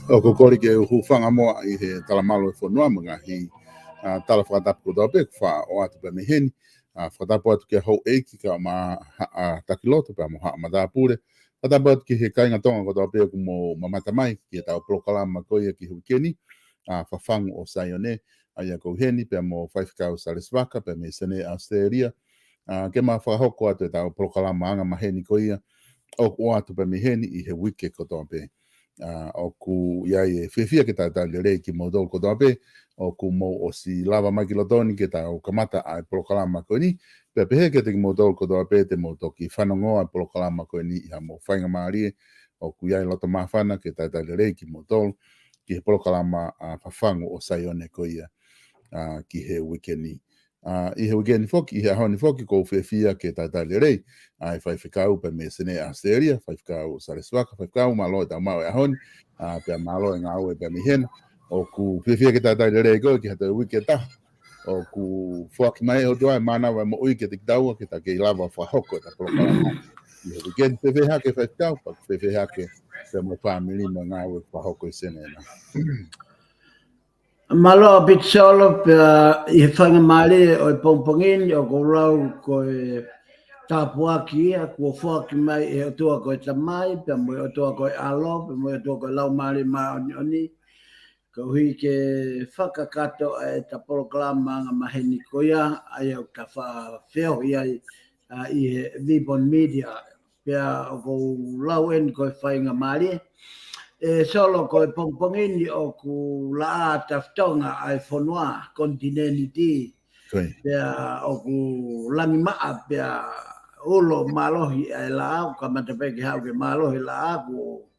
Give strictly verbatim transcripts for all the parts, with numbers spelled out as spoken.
ʻOku ou kole ke u hūfanga muʻa ʻi he talamalu ʻo e fonua mo e ngaahi, ʻa, tala fakatapu kotoa pē kuo faʻa ʻoatu pē mei heni. ʻA, fakatapu atu ki he houʻeiki kae ʻumaʻā ʻa, ʻa, taki lotu pea mo haʻa matāpule. Fakatapu atu ki he kāinga Tonga kotoa pē ʻoku mou mamata mai ki heʻetau polokalama ko ia ki he uike ni, ʻa, Fafangu ʻo Saione, ʻa ia ʻoku ou ʻi heni pea mo Faifekau Salesi Vaka pea mei Senē, ʻAositelēlia. ʻA, ke ma fakahoko atu ʻetau polokalama anga maheni ko ia ʻoku ʻoatu pē mei heni ʻi he uike kotoa pē. ʻA, ʻoku ʻi ai e fiefia ke talitali lelei kimoutolu kotoa pē ʻoku mou ʻosi lava mai ki loto ni ke tau kamata ʻa e polokalama ko eni. Pea pehē kiate kimoutolu kotoa pē te mou toki fanongoa e polokalama ko eni ʻi haʻamou faingamālie, ʻoku ʻi ai e loto māfana ke talitali lelei kimoutolu ki he polokalama, ʻa, Fafangu ʻo Saione ko ia, ʻa, ki he uike ni. ʻA, ʻi he uike ni foki, ʻi he ʻaho ni foki, ʻoku ou fiefia ke talitali lelei ʻa e Faifekau pea mei Senē, ʻAositelēlia, Faifekau Salesi Vaka. Faifekau, mālō e tau maʻu e ʻaho ni, ʻa, pea mālō e ngāue pea mei hena. ʻOku fiefia ke talitali lelei koe ki ha toe uike ʻe taha. ʻOku foaki mai ʻe he ʻOtua e mānava e moʻui kiate kitaua ke ta kei lava fakahoko ʻeta polokalama ʻi he uike ni. Fēfē hake Faifekau, pea fēfē hake pea mo e fāmili mo e ngāue fakahoko ʻi Senē na? Mālō ʻaupito Solo, pea ʻi he faingamālie ʻo e pongipongi ni ʻoku ou lau ko e tāpuaki ia kuo foaki mai ʻe he ʻOtua ko e Tamai, pea mo e ʻOtua ko e ʻAlo, pea mo e ʻOtua ko e Laumālie Māʻoniʻoni, koeʻuhi ke fakakakato ʻa ʻeta polokalama anga maheni ko ia, ʻa ia ʻoku ta faʻa feohi ai, ʻa, ʻi he Vipon Media. Pea ʻoku ou lau eni ko e faingamālie. ʻE Solo, ko e pongipongi ni ʻoku laʻā tafitonga ʻa e fonua, konitinēniti. Ko ia. Pea ʻoku langi maʻa, pea ulo mālohi ʻa e laʻā, ʻoku kamata pē ke haʻu ke mālohi e laʻā, kuo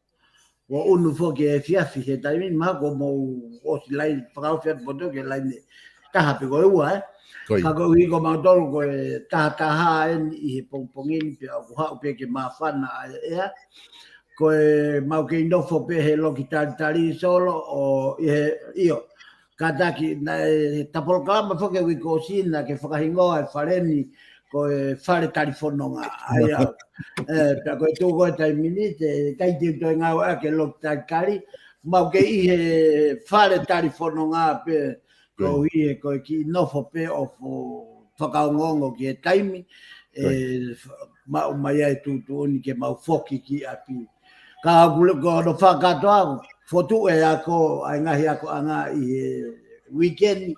ʻoku ʻunu foki e efiafi he taimi ni, mahalo kuo mou ʻosi laine, fakaofi atu poto ki he laine ʻe taha pe ko e ua, ē. Ko ia. Ka koeʻuhi ko mautolu ko e taha taha eni ʻi he pongipongi ni pea ʻoku haʻu pē ke māfana ʻa e ʻea. Ko e mau kei nofo pē he loki talitali Solo ʻo ʻi he, ʻio. Kātaki, naʻe, ta polokalama foki ʻi he uike kuo ʻosi naʻa ke fakahingoa e fale ni ko e fale talifononga. ʻA ia, ē, pea ko e tuʻu ko e taimi ni, teʻeki ai te u toe ngāueʻaki e loki talitali, mau kei ʻi he fale talifononga pē, koeʻuhi he ko e kiʻi nofo pē ʻo fo-, fakaongoongo ki he taimi, ʻe, maʻu mai ai e tuʻutuʻuni ke mau foki ki ʻapi. Ka ʻoku le-, ko hono fakakātoa, fokotuʻu e ako, ʻa e ngaahi akoʻanga ʻi he weekend,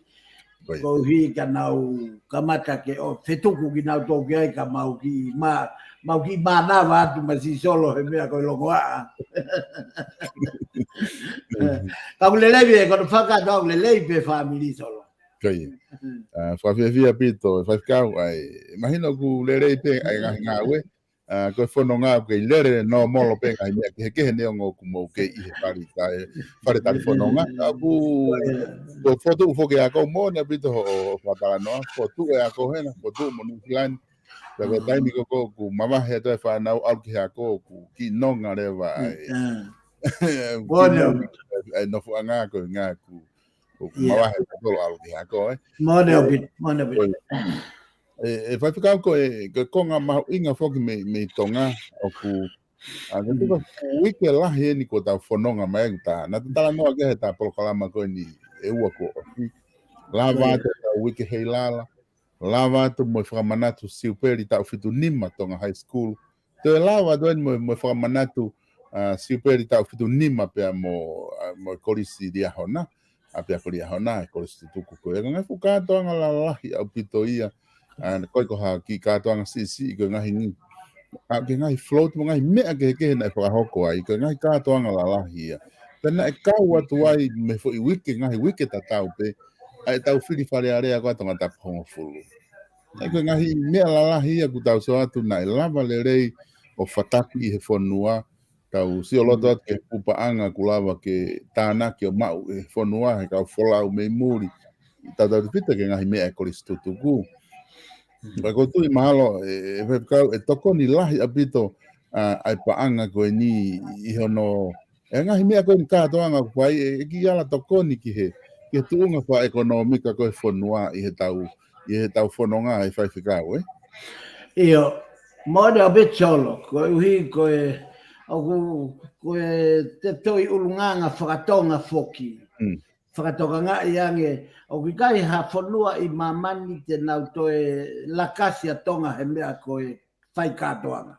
koeʻuhi ka nau kamata ke ʻo fetuku kinautolu ki ai ka mau kiʻi mā-, mau kiʻi mānava atu mo Sisolo he meʻa ko e longoaʻa. Ka ʻoku lelei pē, ko hono fakakātoa ʻoku lelei pē fāmili Solo. Ko ia. ʻA, fakafiefia ʻaupito, e faifekau, ʻa e, mahino ʻoku lelei pē, ʻa e ngaahi ngāue, ʻa, ko e fononga ʻoku kei lele nōmolo pē ngaahi meʻa kehekehe neongo ʻoku mou kei ʻi he fale ta-, fale talifononga. ʻA, ʻoku, ko e fokotuʻu foki e ako moʻoni ʻaupito hoʻo, hoʻo fakatalanoa, fokotuʻu e ako hena, fokotuʻu mo Nuʻu Sila ni. Pea ko e taimi ko ē ʻoku mavahe atu e fānau ʻalu ki he ako ʻoku kiʻi nonga leva ʻa e, ʻa e nofoʻanga ko e ngaahi ʻoku, ʻoku mavahe atu ʻalu ki he ako, ē. Moʻoni ʻaupito, moʻoni ʻaupito. Ko e, ʻe, ʻe faifekau ko e, ko e konga mahuʻinga foki mei, mei Tonga ʻoku, ʻa, ko e tuʻu ko e uike lahi eni kuo tau fononga mai ʻoku ta, naʻa ta talanoa ki ai he ta polokalama ko eni ʻe ua kuo ʻosi. Lava atu e tau uike heilala, lava atu mo e fakamanatu Siupeli taʻu fitu nima Tonga High School. Toe lava atu eni mo, mo e fakamanatu, ʻa, Siupeli taʻu fitu nima pea mo, ʻa, mo e Kolisi Liahona, ʻa, pea ko Liahona, e kolisi tutuku ko ia. Ko e ngaahi fuʻu kātoanga lalahi ʻaupito ia, ʻa, ʻikai ko ha kiʻi kātoanga siʻisiʻi ko e ngaahi ngi-, ʻa, ko e ngaahi float mo e ngaahi meʻa kehekehe naʻe fakahoko ai, ko e ngaahi kātoanga lalahi ia. Pea naʻe kau atu ai mei he foʻi uike, ngaahi uike tatau pē, ʻa e tau fili Fale Alea ko ē ʻa Tongatapu hongofulu. ʻA ia ko e ngaahi meʻa lalahi ia ʻoku tau sio atu naʻe lava lelei ʻo fataki ʻi he fonua, tau sio loto atu ki he kupaʻanga ʻoku lava ke tānaki ʻo maʻu ʻe he fonua he kau folau mei muli. Tautautefito ki he ngaahi meʻa ʻa e kolisi tutuku. Ka ʻoku ou tui mahalo, ʻe, ʻe faifekau, ʻe tokoni lahi ʻaupito, ʻa, ʻa e paʻanga ko eni ʻi hono, ʻa e ngaahi meʻa ko eni kātoanga ʻoku fai, ʻe, ʻe kiʻi ala tokoni ki he, ki he tuʻunga fakaʻekonōmika ko ē ʻo e fonua ʻi he tau, ʻi he tau fononga ʻa e faifekau, ē? ʻIo, moʻoni ʻaupito Solo, koeʻuhi ko e, ʻoku, ko e tefitoʻi ʻulungaanga fakatonga foki. Mm. Fakatokangaʻi ange, ʻoku ʻikai ha fonua ʻi māmani te nau toe lakasi ʻa Tonga he meʻa ko e fai kātoanga.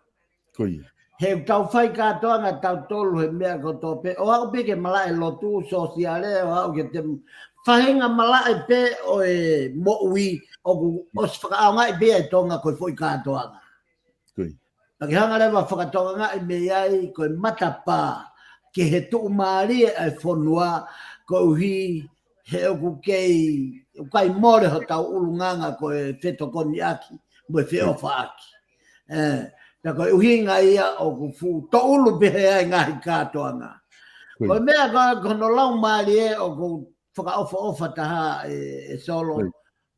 Ko ia. He ʻoku tau fai kātoanga tautolu he meʻa kotoa pē, ʻo aʻu pē ki he malaʻe lotu, sōsiale, ʻo aʻu ki he te-, faʻahinga malaʻe pē ʻo e moʻui, ʻoku ʻosi fakaʻaongaʻi pē ʻe Tonga ko e foʻi kātoanga. Ko ia. Naʻa ke hanga leva ʻo fakatokangaʻi mei ai ko e matapā ki he tuʻumālie ʻa e fonua, koeʻuhi he ʻoku kei, ʻoku ʻikai mole hotau ʻulungaanga ko e fetokoniʻaki mo e feʻofaʻaki. Ē, pea ko e ʻuhinga ia ʻoku fuʻu toʻulu pehē ai e ngaahi kātoanga. Ko ia. Ko e meʻa ko, ko hono laumālie ʻoku fakaʻofoʻofa taha ʻe, ʻe Solo. Ko ia.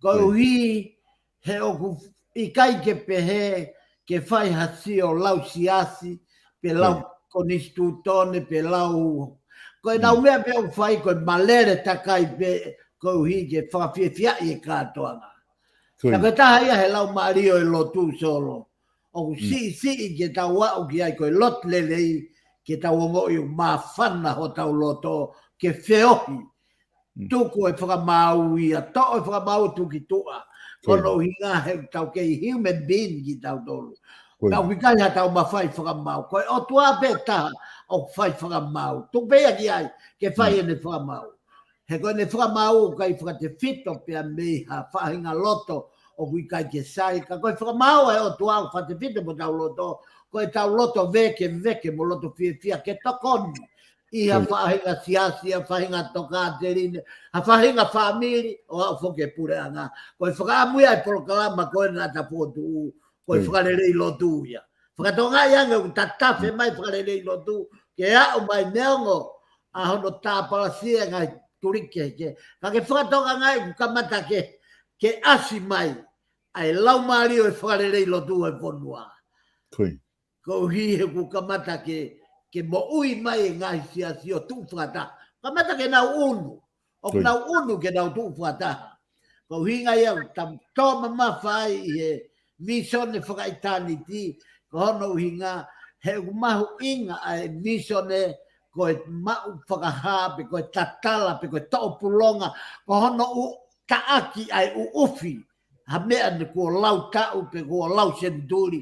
Koeʻuhi he ʻoku ʻikai ke pehē ke fai ha sio lau siasi, pe lau konisitūtone, pe lau. Ko e nau meʻa pē ʻoku fai, ko e malele takai pē, koeʻuhi ke fakafiefiaʻi e kātoanga. Ko ia. Ka ko e taha ia he laumālie ʻo e lotu Solo. ʻOku siʻisiʻi ke tau aʻu ki ai ko e lotu lelei, ke tau ongoʻi ʻoku māfana hotau loto, ke feohi. Tuku e fakamaau ia, toʻo e fakamaau tuku ki tuʻa. Ko ia. Ko hono ʻuhinga he ʻoku tau kei human being kitautolu. Ko ia. Tau ʻikai ha tau mafai fakamaau. Ko e ʻOtua pē taha ʻoku fai fakamaau. Tuku pē ia ki ai, ke fai ʻene fakamaau. He ko ʻene fakamaau ʻoku ʻikai fakatefito pea mei ha faʻahinga loto ʻoku ʻikai ke sai. Ka ko e fakamaau ʻa e ʻOtua ʻoku fakatefito mo hotau loto. Ko ʻetau loto vēkeveke mo loto fiefia ke tokoni ʻi ha faʻahinga siasi, ha faʻahinga tokāteline, ha faʻahinga fāmili, ʻo aʻu foki ki he puleʻanga. Ko e fakaʻamu ia e polokalama ko ē naʻa ta fokotuʻu, ko e fakalelei lotu ia. Fakatokangaʻi ange ʻoku ta tafe mai fakalelei lotu, ke aʻu mai neongo ʻa hono tāpalasia e ngaahi tuliki kehekehe. Ka ke fakatokangaʻi kuo kamata ke, ke ʻasi mai ʻa e laumālie ʻo e fakalelei lotu ʻo e fonua. Koeʻuhi he kuo kamata ke, ke moʻui mai e ngaahi siasi ʻo tuʻu fakataha. Kamata ke nau ʻunu. ʻOku nau ʻunu ke nau tuʻu fakataha. Ko e ʻuhinga ia ʻoku tau tō mamafa ai ʻi he visone fakaʻitāniti, ko hono ʻuhinga he ʻoku mahuʻinga ʻa e visone ko e maʻu fakahā pe ko e tatala pe ko e toʻopulonga, ko hono ʻū taʻaki ʻa e ʻuʻufi ha meʻa ne kuo lau taʻu pe kuo lau senituli.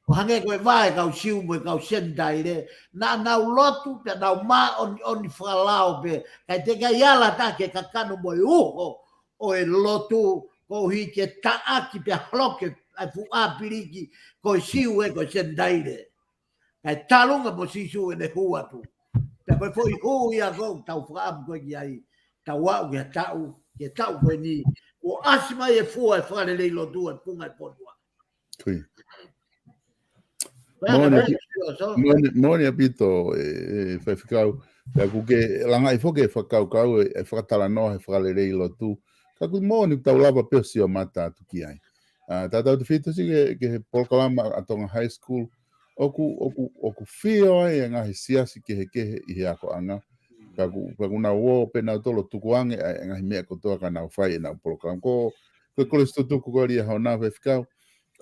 ʻO hangē ko e vā ʻa e kau Siu mo e kau Senitaile, naʻa nau lotu pea nau māʻoniʻoni fakalao pē, kae teʻeki ai ala atu ke kakano mo e uho ʻo e lotu, koeʻuhi ke taʻaki pea holoki ʻa e fuʻu ʻāpiliki ko e Siu ē ko e Senitaile. Kae talunga mo Sīsū ʻene hū atu. Pea ko e foʻi hū ia ʻoku tau fakaʻamu ko ē ki ai, tau aʻu ki he taʻu, ki he taʻu ko eni, kuo ʻasi mai e fua e fakalelei lotu ʻo e funga e fonua. Koeʻuhi. Moʻoni ʻapi-, moʻoni, moʻoni ʻaupito, ē, ē, Faifekau. Pea ʻoku ke langaʻi foki e fakakaukau ʻe, ʻe fakatalanoa he fakalelei lotu. Ka ʻoku moʻoni ʻoku tau lava pē ʻo sio mata atu ki ai. ʻA, tautautefito siʻi ki he, ki he polokalama ʻa Tonga High School. ʻOku, ʻoku, ʻoku fio ai e ngaahi siasi kehekehe ʻi he akoʻanga. Ka ʻoku, ka ʻoku nau ō pē nautolu ʻo tukuange ʻa e ngaahi meʻa kotoa ka nau fai ʻenau polokalama. Ko, ko e kolisi tutuku ko ē ʻa Liahona, Faifekau,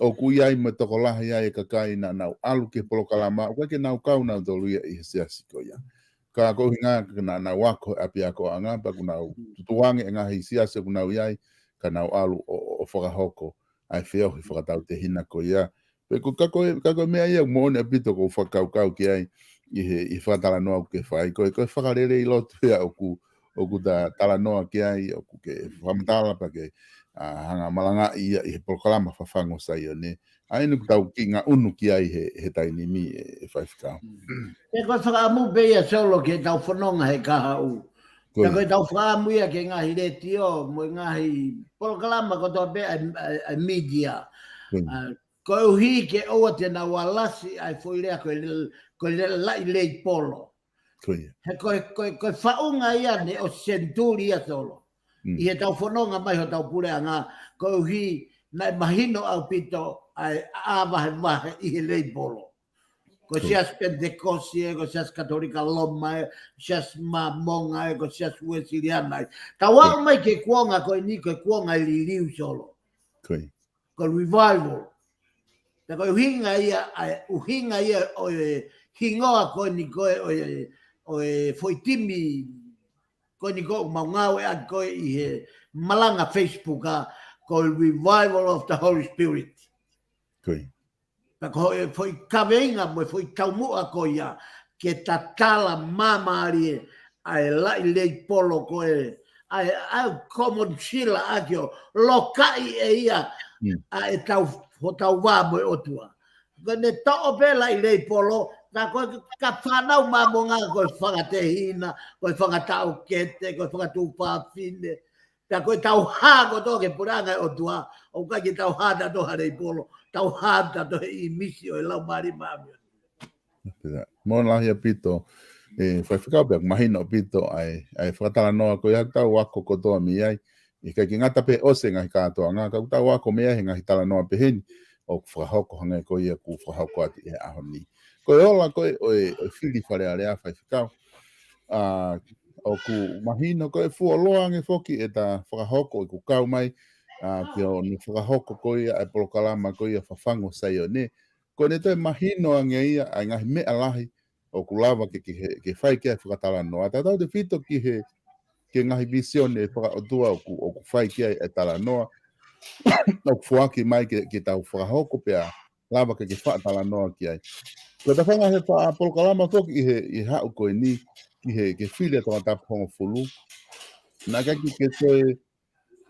ʻoku ʻi ai mo e tokolahi ai e kakai naʻa nau ʻalu ki he polokalama, ʻoku ʻikai ke nau kau nautolu ia ʻi he siasi ko ia. Ka ko e ʻuhinga naʻa nau ako he ʻapiakoʻanga, pea kuo nau tukuange e ngaahi siasi ʻoku nau ʻi ai, ka nau ʻalu ʻo, ʻo, ʻo fakahoko ʻa e feohi fakatautehina ko ia. Pea ko e, ka ko e, ka ko e meʻa ia moʻoni ʻaupito ʻoku ou fakakaukau ki ai ʻi he, ʻi he fakatalanoa ʻoku ke fai. Ko e, ko e fakalelei lotu ia ʻoku, ʻoku ta talanoa ki ai, ʻoku ke fakamatala pea ke, ʻa, hanga malangaʻi ia ʻi he polokalama Fafangu ʻo Saione. ʻA eni ʻoku tau kiʻi ngaʻunu ki ai he, he taimi ni ē, ʻe Faifekau. Pea ko e fakaʻamu pē ia Solo ke tau fononga he kahaʻu. Ko ia. Pea ko e tau fakaʻamu ia ki he ngaahi letiō, mo e ngaahi polokalama kotoa pē ʻa e, ʻa e, ʻa e media. Ko ia. ʻA, koeʻuhi ke ʻoua te nau alasi ʻa e foʻi lea ko e le-, ko e le-, laʻi leipolo. Ko ia. He ko e, ko e, ko e faʻunga ia ʻeni ʻo e senituli ia Solo. Mm. ʻI he tau fononga mai hotau puleʻanga, koeʻuhi naʻe mahino ʻaupito ʻa e ʻā vahevahe ʻi he leipolo. Ko e Ko ia. Siasi Penitekosi ē, ko e Siasi Katolika Loma ē, Siasi Māmonga ē, ko e Siasi Uēsiliana ē. Tau aʻu mai ki he kuonga ko eni, ko e kuonga e liliu Solo. Ko ia. Ko e revival. Pea ko e ʻuhinga ia, ʻa e ʻuhinga ia ʻo e hingoa ko eni ko ē, ʻo e, ʻo e foʻi timi ko eni ʻoku mau ngāueʻaki ko ē ʻi he malanga Facebook ʻa, ko e Revival of the Holy Spirit. Ko ia. Pea ko e foʻi kaveinga mo e foʻi taumuʻa ko ia, ke tatala māmālie ʻa e laʻi leipolo ko ē, ʻa e, ʻa e common sila ʻaki ʻo lokaʻi ʻe ia, Mm. ʻa e tau, hotau vā mo e ʻOtua. Ko ʻene toʻo pē laʻi leipolo, ka ko e ka fānau Māmonga ko e fanga tehina, ko e fanga taʻokete, ko e fanga tuofāfine. Pea ko e tau hā kotoa ki he puleʻanga ʻo e ʻOtua, ʻoku ʻikai ke tau hā tautolu ha leipolo, tau hā tautolu he ʻīmisi ʻo e Laumālie Māʻoniʻoni. Pea, moʻoni lahi ʻaupito, ē, Faifekau, pea mahino ʻaupito ʻa e, ʻa e fakatalanoa ko ia ʻoku tau ako kotoa mei ai. ʻIkai ke ngata pē ʻosi e ngaahi kātoanga, ka ʻoku tau ako mei ai he ngaahi talanoa pehē ni ʻoku fakahoko hangē ko ia ʻoku fakahoko atu he ʻaho ni. Ko e ola ko ē ʻo e, ʻo e fili Fale Alea, Faifekau. ʻA, ʻoku mahino ko e fuoloa ange foki ʻeta fakahoko ʻeku kau mai, ʻa, ki hono fakahoko ko ia e polokalama ko ia Fafangu ʻo Saione. Ko ʻene toe mahino ange ia ʻa e ngaahi meʻa lahi ʻoku lava ke, ke, ke fai ki ai e fakatalanoa. Tautautefito ki he, ki he ngaahi vīsone fakaʻotua ʻoku, ʻoku fai ki ai e talanoa. ʻOku foaki mai ke, ke tau fakahoko pea lava ke, ke fakatalanoa ki ai. Ko e tafanga he faʻa polokalama foki ʻi he, ʻi he haʻu ko eni, ki he, ki he fili ʻa Tongatapu hongofulu. Naʻe ʻikai ke, ke toe,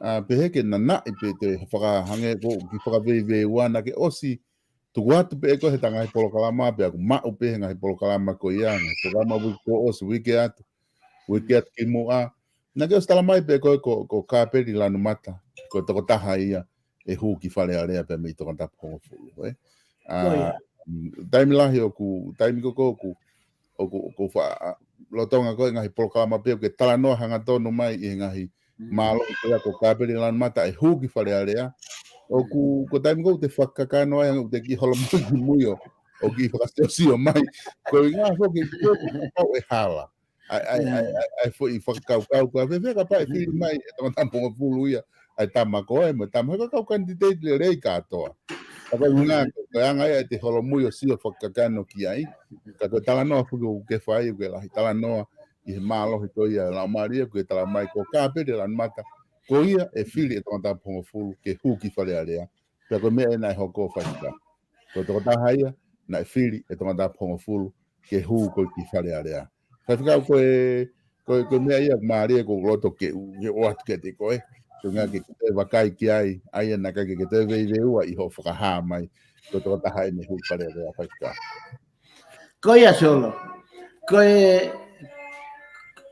ʻa, pehē ke nanaʻi pē te fakahangē ko e kiʻi fakaveiveiua, naʻa ke ʻosi tuku atu pē ʻe koe he ngaahi polokalama, pea ʻoku maʻu pē he ngaahi polokalama ko ia, ngaahi polokalama uike kuo ʻosi, uike atu, uike atu ki muʻa. Naʻa ke ʻosi tala mai pē ʻe koe ko, ko Kāpeli Lanumata, ko e tokotaha ia ʻe hū ki Fale Alea pea mei Tongatapu hongofulu, ē? ʻA, Ko ia. mm, taimi lahi ʻoku, taimi ko ē ʻoku, ʻoku, ʻoku faʻa, lolotonga ko e ngaahi polokalama pē ʻoku ke talanoa hangatonu mai ʻi he ngaahi mālohi ko ia ko Kapeli Lanumata ʻe hū ki Fale Alea. ʻOku, ko e taimi ko ē ʻoku te fakakakano ai, ʻoku te kiʻi holomui ki mui ʻo, ʻo kiʻi fakasiosio mai. Ko e ʻuhinga foki ko e ʻoku pau ʻe hala. ʻAi, ʻai, ʻai, ʻai, ʻai foʻi fakakaukau ko e fēfē kapau ʻe fili mai ʻe Tongatapu Hongofulu ia ʻa e tama ko ē, mo e tama he ko e kau kanititeiti lelei kātoa. Ka ko e ʻuhinga, ko e anga ia ʻete holomui ʻo sio fakakakano ki ai. Ka ko e talanoa foki ʻoku ke fai, ʻoku ke lahi talanoa ʻi he mālohi ko ia ʻa e laumālie, ʻoku ke tala mai ko Kapeli Lanumata, ko ia ʻe fili ʻe Tongatapu Hongofulu ke hū ki Fale Alea. Pea ko e meʻa ē naʻe hoko Faifekau. Ko e tokotaha ia naʻe fili ʻe Tongatapu Hongofulu ke hū ko ē ki Fale Alea. Faifekau, ko e, ko e, ko e meʻa ia ʻoku mālie, ʻoku ou loto ke u, ke ʻoatu kiate koe. Ko e ʻuhinga ke, ke toe vakai ki ai, ʻa ia naʻe ʻikai ke, ke toe veiveiua ʻi hoʻo fakahā mai. Ko e tokotaha ʻeni hū ki Fale Alea, Faifekau. Ko ia, Solo. Ko e,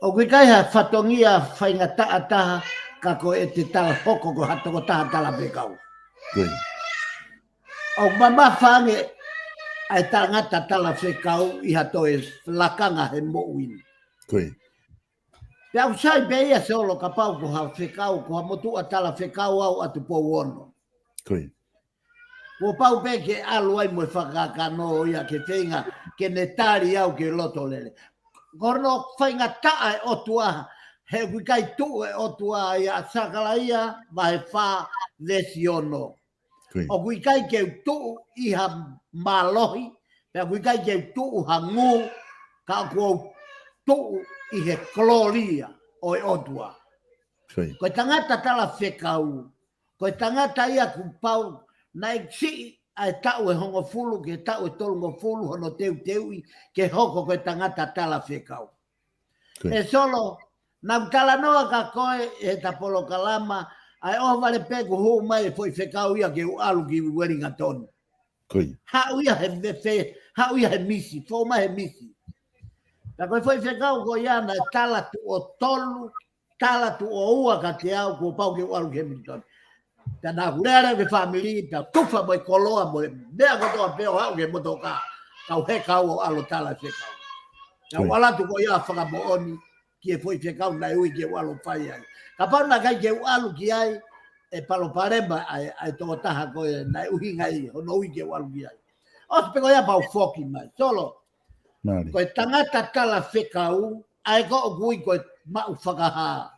ʻoku ʻikai ha fatongia faingataʻa taha, ka ko ʻete tala hoko ko ha tokotaha talafekau. Ko ia. ʻOku mamafa ange ʻa e tangata talafekau ʻi ha toe lakanga he moʻui ni. Ko ia. Pea ʻoku sai pē ia, Solo, kapau ko ha fekau, ko ha motuʻa talafekau au ʻa Tupou Ono. Ko ia. Kuo pau pē ke ʻalu ai mo e fakakakano ia ke feinga ke ne tali au ke loto lele. Ko hono faingataʻa e ʻOtua, he ʻoku ʻikai tuʻu e ʻOtua ia, Sakalaia vahe fā veesi ono. Ko ia. ʻOku ʻikai ke u tuʻu ʻi ha mālohi, pea ʻoku ʻikai ke u tuʻu ha ngū, ka ʻoku ou tuʻu ʻi he kolōlia ʻo e ʻOtua. Ko ia. Ko e tangata talafekau, ko e tangata ia kuo pau, naʻe siʻi ʻa e taʻu ʻe hongofulu ki he taʻu ʻe tolungofulu hono teuteuʻi ke hoko ko e tangata talafekau. Ko ia. ʻE Solo, naʻá ku talanoa kia koe ʻi heʻeta polokalama, ʻa e ʻohovale pē kuo hū mai e foʻi fekau ia ke u ʻalu ki Uelingatoni. Ko ia. Haʻu ia he mefe, haʻu ia he misi, fou mai he misi. Pea ko e foʻi fekau ko ia naʻe tala tuʻo tolu, tala tuʻo ua kiate au kuo pau ke u ʻalu ki Hamilton. Pea naʻá ku lea leva ki he fāmili, pea tufa mo e koloa mo e meʻa kotoa pē ʻo haʻu ki he motokā. Kau heka au ʻo ʻalu tala fekau. Pea u ʻalu atu ko ia ʻo fakamoʻoni ki he foʻi fekau naʻe ui ke u ʻalu ʻo fai ai. Kapau naʻe ʻikai ke u ʻalu ki ai, ʻe palopalema ʻa e, ʻa e tokotaha ko ē naʻe ʻuhinga ʻi hono ui ke u ʻalu ki ai. ʻOsi pē ko ia pea u foki mai. Solo. Mālie. Ko e tangata talafekau, ʻa ē ko ē ʻoku ui ko e maʻu fakahā.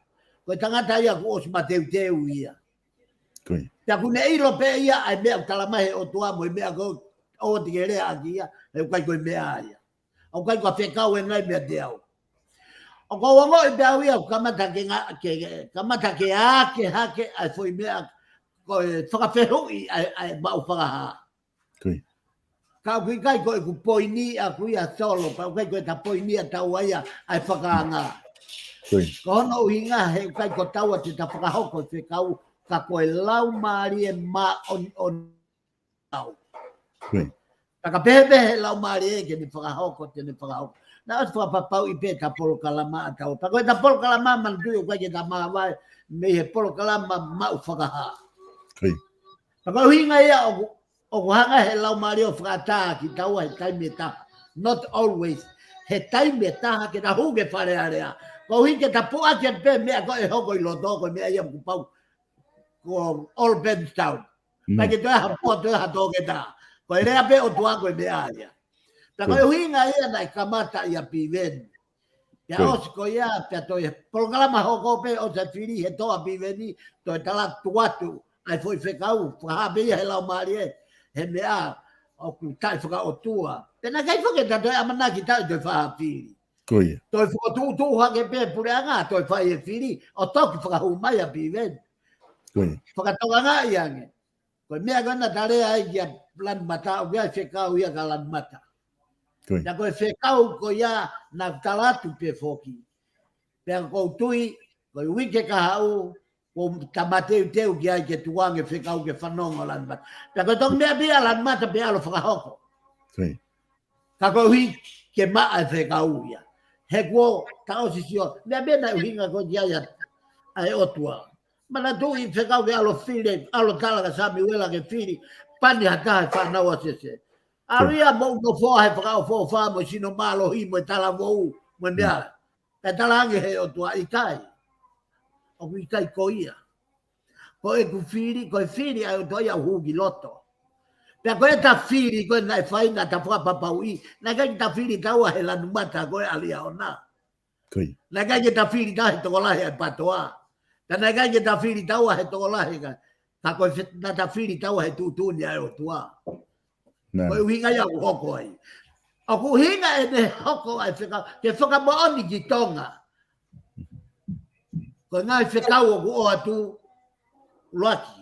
Ko e tangata ia kuo ʻosi mateuteu ia. Ko ia. Pea ʻoku ne ʻilo pē ia ʻa e meʻa ʻoku tala mai he ʻOtua mo e meʻa ko ē ʻoku te ke lea ʻaki ia, he ʻoku ʻikai ko e meʻa ia. ʻOku ʻikai ko ha fekau ʻe ngāue meiate au. ʻOku ou ongoʻi pē au ia, ʻoku kamata ke ngā-, ke, ke, kamata ke ake hake ʻa e foʻi meʻa ko e fakafehuʻi ʻa e, ʻa e maʻu fakahā. Ko ia. Ka ʻoku ʻikai ko ʻeku poini ʻaʻaku ia, Solo, pea ʻoku ʻikai ko ʻeta poini ʻa taua ia ʻa e fakaanga. Ko ia. Ko hono ʻuhinga he ʻoku ʻikai ko taua te ta fakahoko e fekau, ka ko e Laumālie Māʻoniʻoni. Ko ia. Pea ka pehē pē he Laumālie ke ne fakahoko, te ne fakahoko. Naʻe ʻosi fakapapauʻi pē ʻeta polokalama ʻa taua. Pea ko ʻeta polokalama, manatuʻi ʻoku ʻikai ke ta māvae mei he polokalama maʻu fakahā. Ko ia. Pea ko e ʻuhinga ia ʻoku, ʻoku hanga he Laumālie ʻo fakaʻatā kitaua he taimi ʻe taha. Not always. He taimi ʻe taha ke ta hū ki Fale Alea. Koeʻuhi ke ta puʻaki atu pē meʻa ko ē ʻe hoko ʻi loto, ko e meʻa ia kuo pau ko Albert Town. Mm. ʻIkai ke toe ha po, toe ha toketā. Ko e lea pē ʻOtua ko e meʻa ia. Pea ko e ʻuhinga ia naʻe kamata ʻia Piveni. Pea ʻosi ko ia, pea toe polokalama hoko pē ʻosi e fili he toʻa Piveni, toe tala tuʻu atu ʻa e foʻi fekau, fakahā pē ia he Laumālie, he meʻa ʻoku taʻefakaʻotua. Pea naʻe ʻikai foki ke ta toe ʻamanaki taʻe toe fai ha fili. Ko ia. Toe fokotuʻutuʻu hake pē puleʻanga, toe fai e fili, ʻo toki fakahū mai ʻa Piveni. Ko ia. Fakatokangaʻi ange. Ko e meʻa ko ē naʻá ta lea ai kia Lanumata, ʻoku ʻi ai e fekau ia kia Lanumata. Ko ia. Pea ko e fekau ko ia naʻá ku tala atu pē foki. Pea ʻoku ou tui, ko e uike kahaʻu, kuo ta mateuteu ki ai ke tukuange fekau ke fanongo Lanumata. Pea ko e toki meʻa pē ia Lanumata pea ʻalu ʻo fakahoko. Ko ia. Ka koeʻuhi ke maʻa e fekau ia. He kuo ta ʻosi sio, meʻa pē naʻe ʻuhinga ko ia ʻa, ʻa e ʻOtua. Manatuʻi fekau ke ʻalu ʻo fili, ʻalu ʻo tala kia Samiuela ke fili, pani ha taha e fānau ʻa Sese. ʻAlu ia mo ʻunofoa he fakaʻofoʻofa mo e sino mālohi mo e talavou mo e meʻa. Kae talaange he ʻOtua ʻikai. ʻOku ʻikai ko ia. Ko ʻeku fili, ko e fili ʻa e ʻOtua ia ʻoku hū ki loto. Pea ko ʻeta fili ko ē naʻe fai naʻa ta fakapapauʻi, naʻe ʻikai ke ta fili taua he lanu mata ko ē ʻa Liaona. Naʻe ʻikai ke ta fili taua he tokolahi ʻa e patoa. Ka naʻe ʻikai ke ta fili taua he tokolahi ka, ka ko e fe-, naʻa ta fili taua he tuʻutuʻuni ʻa e ʻOtua. Ko e ʻuhinga ia ʻoku hoko ai. ʻOku ʻuhinga ʻene hoko ai fekau, ke fakamoʻoni ki Tonga. Ko e ngaahi fekau ʻoku ʻoatu ʻuluaki.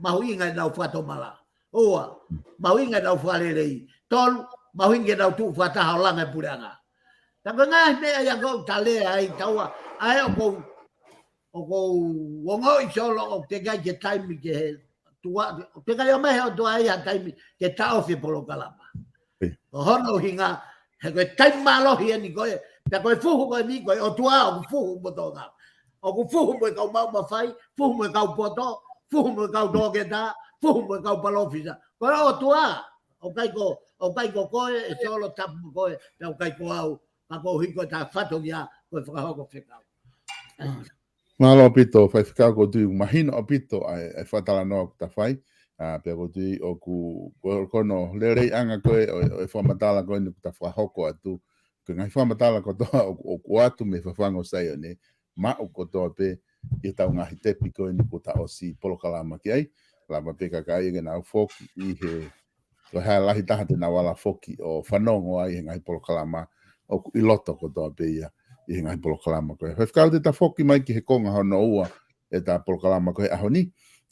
Mahuʻinga ʻenau fakatomala. Ua, mahuʻinga ʻenau fakalelei. Tolu, mahuʻinga ʻenau tuʻu fakataha ʻo langa e puleʻanga. Ka ko e ngaahi meʻa ia ʻoku ou tala ai taua, ʻa ē ʻoku ou, ʻoku ou ongoʻi Solo ʻoku teʻeki ai ke taimi ke he tua, teʻeki ai ʻomai he ʻOtua ia ha taimi ke taʻofi e polokalama. Ko hono ʻuhinga, he ko e taimi mālohi eni ko ē, pea ko e fuhu ko eni ko e ʻOtua ʻoku fuhu mo Tonga. ʻOku fuhu mo e kau maʻu mafai, fuhu mo e kau poto, fuhu mo e kau toketā, fuhu mo e kau palōfita. Ko e ʻOtua, ʻoku ʻikai ko, ʻoku ʻikai ko koe, ʻe Solo tapu mo koe, pea ʻoku ʻikai ko au, ka ko hiko ta fatongia, ko e fakahoko fekau. Mālō ʻaupito, Faifekau, ʻoku ou tui ʻoku mahino ʻaupito ʻa e, ʻa e fakatalanoa ʻoku ta fai. ʻA, pea ʻoku ou tui ʻoku, ko, ko hono leleiʻanga ko ē ʻo, ʻo e fakamatala ko eni ʻoku ta fakahoko atu. Ko e ngaahi fakamatala kotoa ʻoku, ʻoku ʻoatu mei he fafangu ʻo Saione, maʻu kotoa pē ʻi heʻetau ngaahi tepi ko eni kuo ta ʻosi polokalama ki ai. Lava pē kakai ke nau foki ʻi he Ko e hā e lahi taha te nau ala foki ʻo fanongo ai he ngaahi polokalama ʻoku ʻi loto kotoa pē ia ʻi he ngaahi polokalama ko ē. Faifekau, te ta foki mai ki he konga hono ua ʻeta polokalama ko ē he ʻaho ni,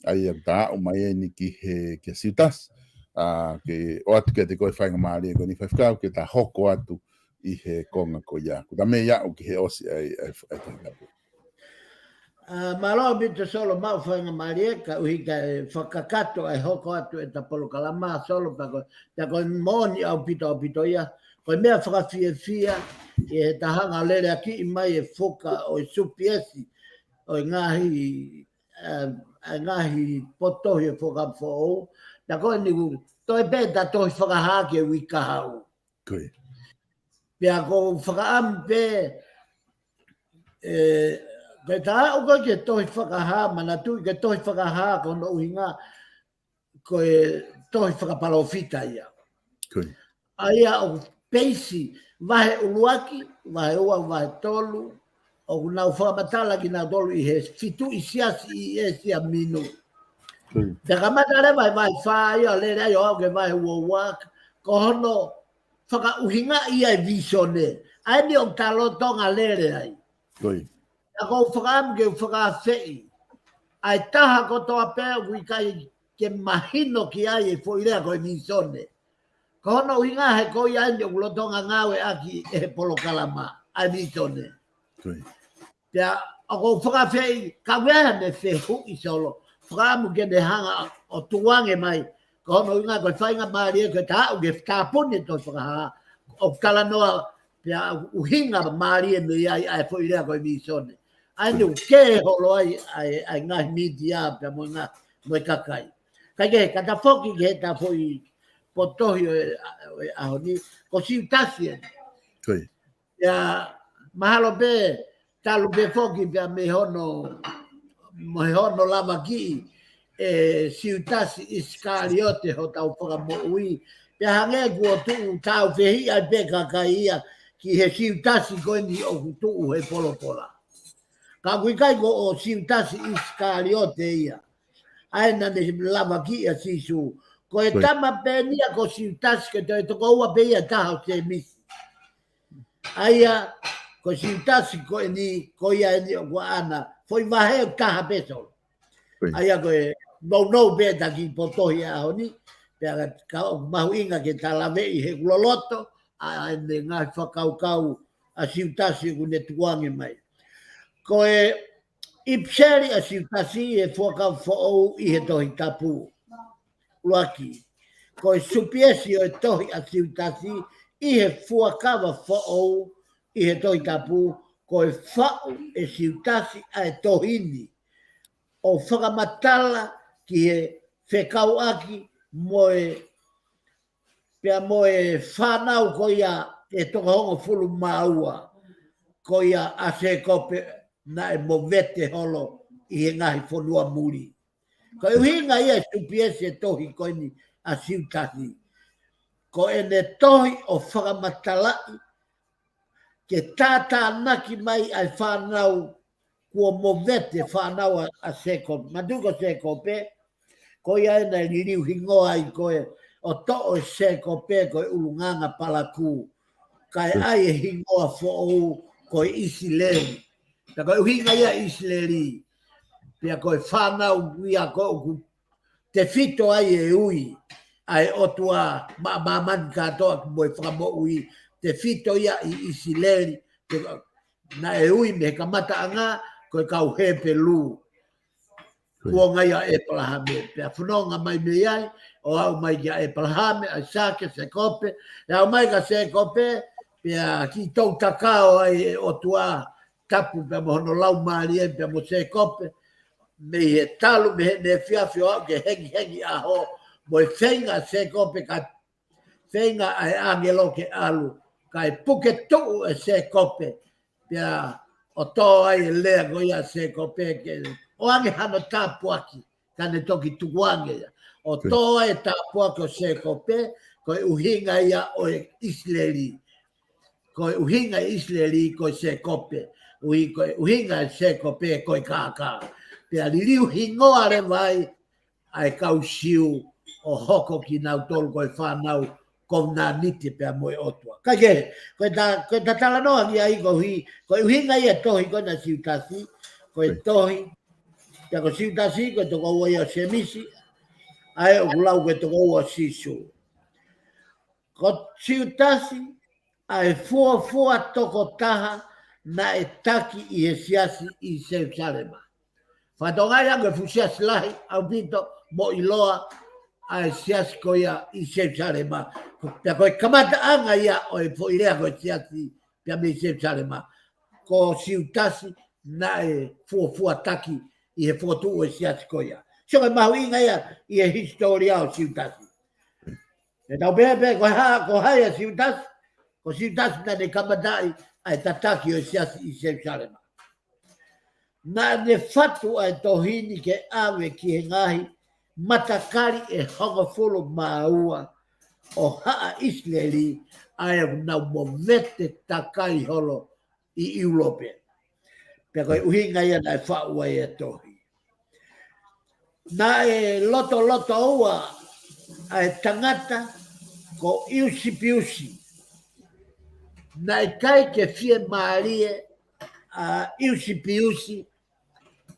ʻa ia ʻoku ta aʻu mai eni ki he, ki he Siutasi, ʻa, ke ʻoatu kiate koe e faingamālie ko eni Faifekau ke ta hoko atu ʻi he konga ko ia. Ko ta mei aʻu ki he ʻosi ai, ai, ai, ai, ai. ʻA, mālō ʻaupito Solo, maʻu faingamālie, ka ʻuhi kae fakakakato ʻa e hoko atu ʻeta polokalama Solo, pea ko, pea ko e moʻoni ʻaupito ʻaupito ia, ko e meʻa fakafiefia, ʻi heʻeta hanga ʻo leleakiʻi mai e fuka ʻo e supiesi, ʻo e ngaahi, ʻa, ʻa e ngaahi potohi ʻo e Fuakava Foʻou, pea ko eni kuo toe pē ʻeta tohi Fakahā ki he uike kahaʻu. Ko ia. Pea ʻoku ou fakaʻamu pē, ē, ke ta aʻu ko ē ki he tohi Fakahā, manatuʻi ko e tohi Fakahā ko hono ʻuhinga, ko e tohi fakapalōfita ia. Ko ia. ʻA ia ʻoku peisi, vahe ʻuluaki, vahe ua, vahe tolu, ʻoku nau fakamatala kinautolu ʻi he fitu ʻi siasi ʻi ʻĒsia Minu. Ko ia. Pea kamata leva he vahe fā ia, lele ai ʻo aʻu ki he vahe ua ua, ko hono fakaʻuhingaʻi ʻa e vīsone. ʻA eni ʻoku ta lolotonga lele ai. Ko ia. Pea ʻoku ou fakaʻamu ke u fakaafeʻi ʻa e taha kotoa pē ʻoku ʻikai ke mahino ki ai e foʻi lea ko e vīsone. Ko hono ʻuhinga he ko ia eni ʻoku lolotonga ngāueʻaki ʻe he polokalama ʻa e vīsone. Ko ia. Pea ʻoku ou fakaafeʻi, ka ʻoku ʻi ai haʻane fehuʻi Solo, fakaʻamu ke ne hanga ʻo tukuange mai, ko hono ʻuhinga ko e faingamālie ko ʻeta aʻu ki he tāpuni e tohi Fakahā, ʻoku talanoa, pea ʻuhinga mālie mei ai ʻa e foʻi lea ko e vīsone. ʻA eni ʻoku kē holo ai ʻa e, ʻa e ngaahi mītia pea mo e ngaahi, mo e kakai. Kae kehe, ka ta foki ki heʻeta foʻi potohi ʻo e, ʻo e ʻaho ni, ko Siutasi eni. Ko ia. Pea mahalo pē, talu pē foki pea mei hono, mei hono lavakiʻi ʻe Siutasi ʻIsikaliote hotau Fakamoʻui. Pea hangē kuo tuʻu tāufehiʻa pē kakai ia ki he Siutasi ko eni ʻoku tuʻu he polokalama. Ka ʻoku ʻikai ko ʻo Siutasi ʻIsikaliote ia ʻa ē naʻa ne lavakiʻi ʻa Sīsū. Ko e tama pē eni ia ko Siutasi, ko e toe tokoua pē ia taha ʻo Sēmisi. ʻA ia, ko Siutasi ko eni, ko ia eni ʻoku ʻaʻana foʻi vahe ʻe taha pē Solo. Ko ia. ʻA ia ko e nounou pē ʻeta kiʻi potohi ʻaho ni, pea ka ʻoku mahuʻinga ke ta laveʻi he ʻoku loloto ʻa ʻene ngaahi fakakaukau ʻa Siutasi ʻoku ne tukuange mai. Ko e ʻipiseli ʻa Siutasi ʻi he Fuakava Foʻou ʻi he Tohi Tapu. ʻUluaki, ko e supiesi ʻo e tohi ʻa Siutasi ʻi he Fuakava Foʻou ʻi he Tohi Tapu, ko e faʻu ʻe Siutasi ʻa e tohi ni ʻo fakamatala ki he fekauʻaki mo e pea mo e fānau ko ia ʻe toko hongofulu mā ua, ko ia ʻa Sēkope naʻe movete holo ʻi he ngaahi fonua muli. Ko e ʻuhinga ia e supiesi e tohi ko eni ʻa Siutasi. Ko ʻene tohi ʻo fakamatalaʻi ke tātānaki mai ʻa e fānau kuo movete, fānau ʻa, ʻa Sēkope. Manatuʻi ko Sēkope, ko ia ena e liliu hingoa ai ko e ʻo toʻo e Sēkope ko e ʻulungaanga palakū. Kae ʻai e hingoa foʻou ko e ʻIsileli. Pea ko e ʻuhinga ia ʻIsileli. Pea ko e fānau ia ko ē ʻoku tefito ai e ui ʻa e ʻOtua maʻa māmani kātoa mo e fakamoʻui, tefito ia ʻi ʻIsileli, te, naʻe ui mei he kamataʻanga ko e kau Hepelū. Kuonga ia ʻo ʻEpalahame, pea fononga mai mei ai, ʻo aʻu mai kia ʻEpalahame, ʻAisake, Sēkope, ʻe aʻu mai kia Sēkope, pea kiʻi toutakao ai e ʻOtua tapu pea mo hono laumālie pea mo Sēkope, mei he talu, mei heʻene efiafi ʻo aʻu ki he hengihengi ʻaho, mo e feinga ʻa Sēkope ka feinga ʻa e ʻāngelo ke ʻalu, kae puke tuʻu ʻe Sēkope, pea ʻo tō ai e lea ko ia ʻa Sēkope ke ʻoange hano tāpuaki, ka ne toki tukuange ia. ʻO tō ai e tāpuaki ʻo Sēkope, ko e ʻuhinga ia ʻo e ʻIsileli. Ko e ʻuhinga e ʻIsileli ko e Sēkope. ʻUhi ko e ʻuhinga e Sēkope ko e kākā. Pea liliu hingoa leva ai ʻa e kau Siu ʻo hoko kinautolu ko e fānau kovinānite pea mo e ʻOtua. Kae kehe, ko e ta, ko e ta talanoa ki ai ko hi, ko e ʻuhinga ia e tohi ko ena ʻa Siutasi, ko e tohi, pea ko Siutasi ko e tokoua ia ʻo Sēmisi, ʻa ē ʻoku lau ko e tokoua ʻo Sīsū. Ko Siutasi, ʻa e fuofua tokotaha naʻe taki ʻi he siasi ʻi Selusalema. Fakatokangaʻi ange e fuʻu siasi lahi ʻaupito mo ʻiloa ʻa e siasi ko ia ʻi Selusalema. Pea ko e kamataʻanga ia ʻo e foʻi lea ko e siasi pea mei Selusalema. Ko Siutasi naʻe fuofua taki ʻi he fokotuʻu e siasi ko ia. Sio ko e mahuʻinga ia ʻi he hisitōlia ʻo Siutasi. ʻE tau pehē pē, ko hai, ko hai ʻa Siutasi, ko Siutasi naʻa ne kamataʻi ʻa e tataki ʻo e siasi ʻi Selusalema. Naʻa ne fatu ʻa e tohi ni ke ʻave ki he ngaahi matakali ʻe hongofulu mā ua ʻo haʻa ʻIsileli ʻa ē ʻoku nau movete takai holo ʻi ʻIulope. Pea ko e ʻuhinga ia naʻe faʻu ai e tohi. Naʻe lotolotoua ʻa e tangata ko Iusipiusi. Naʻe ʻikai ke fiemālie ʻa Iusipiusi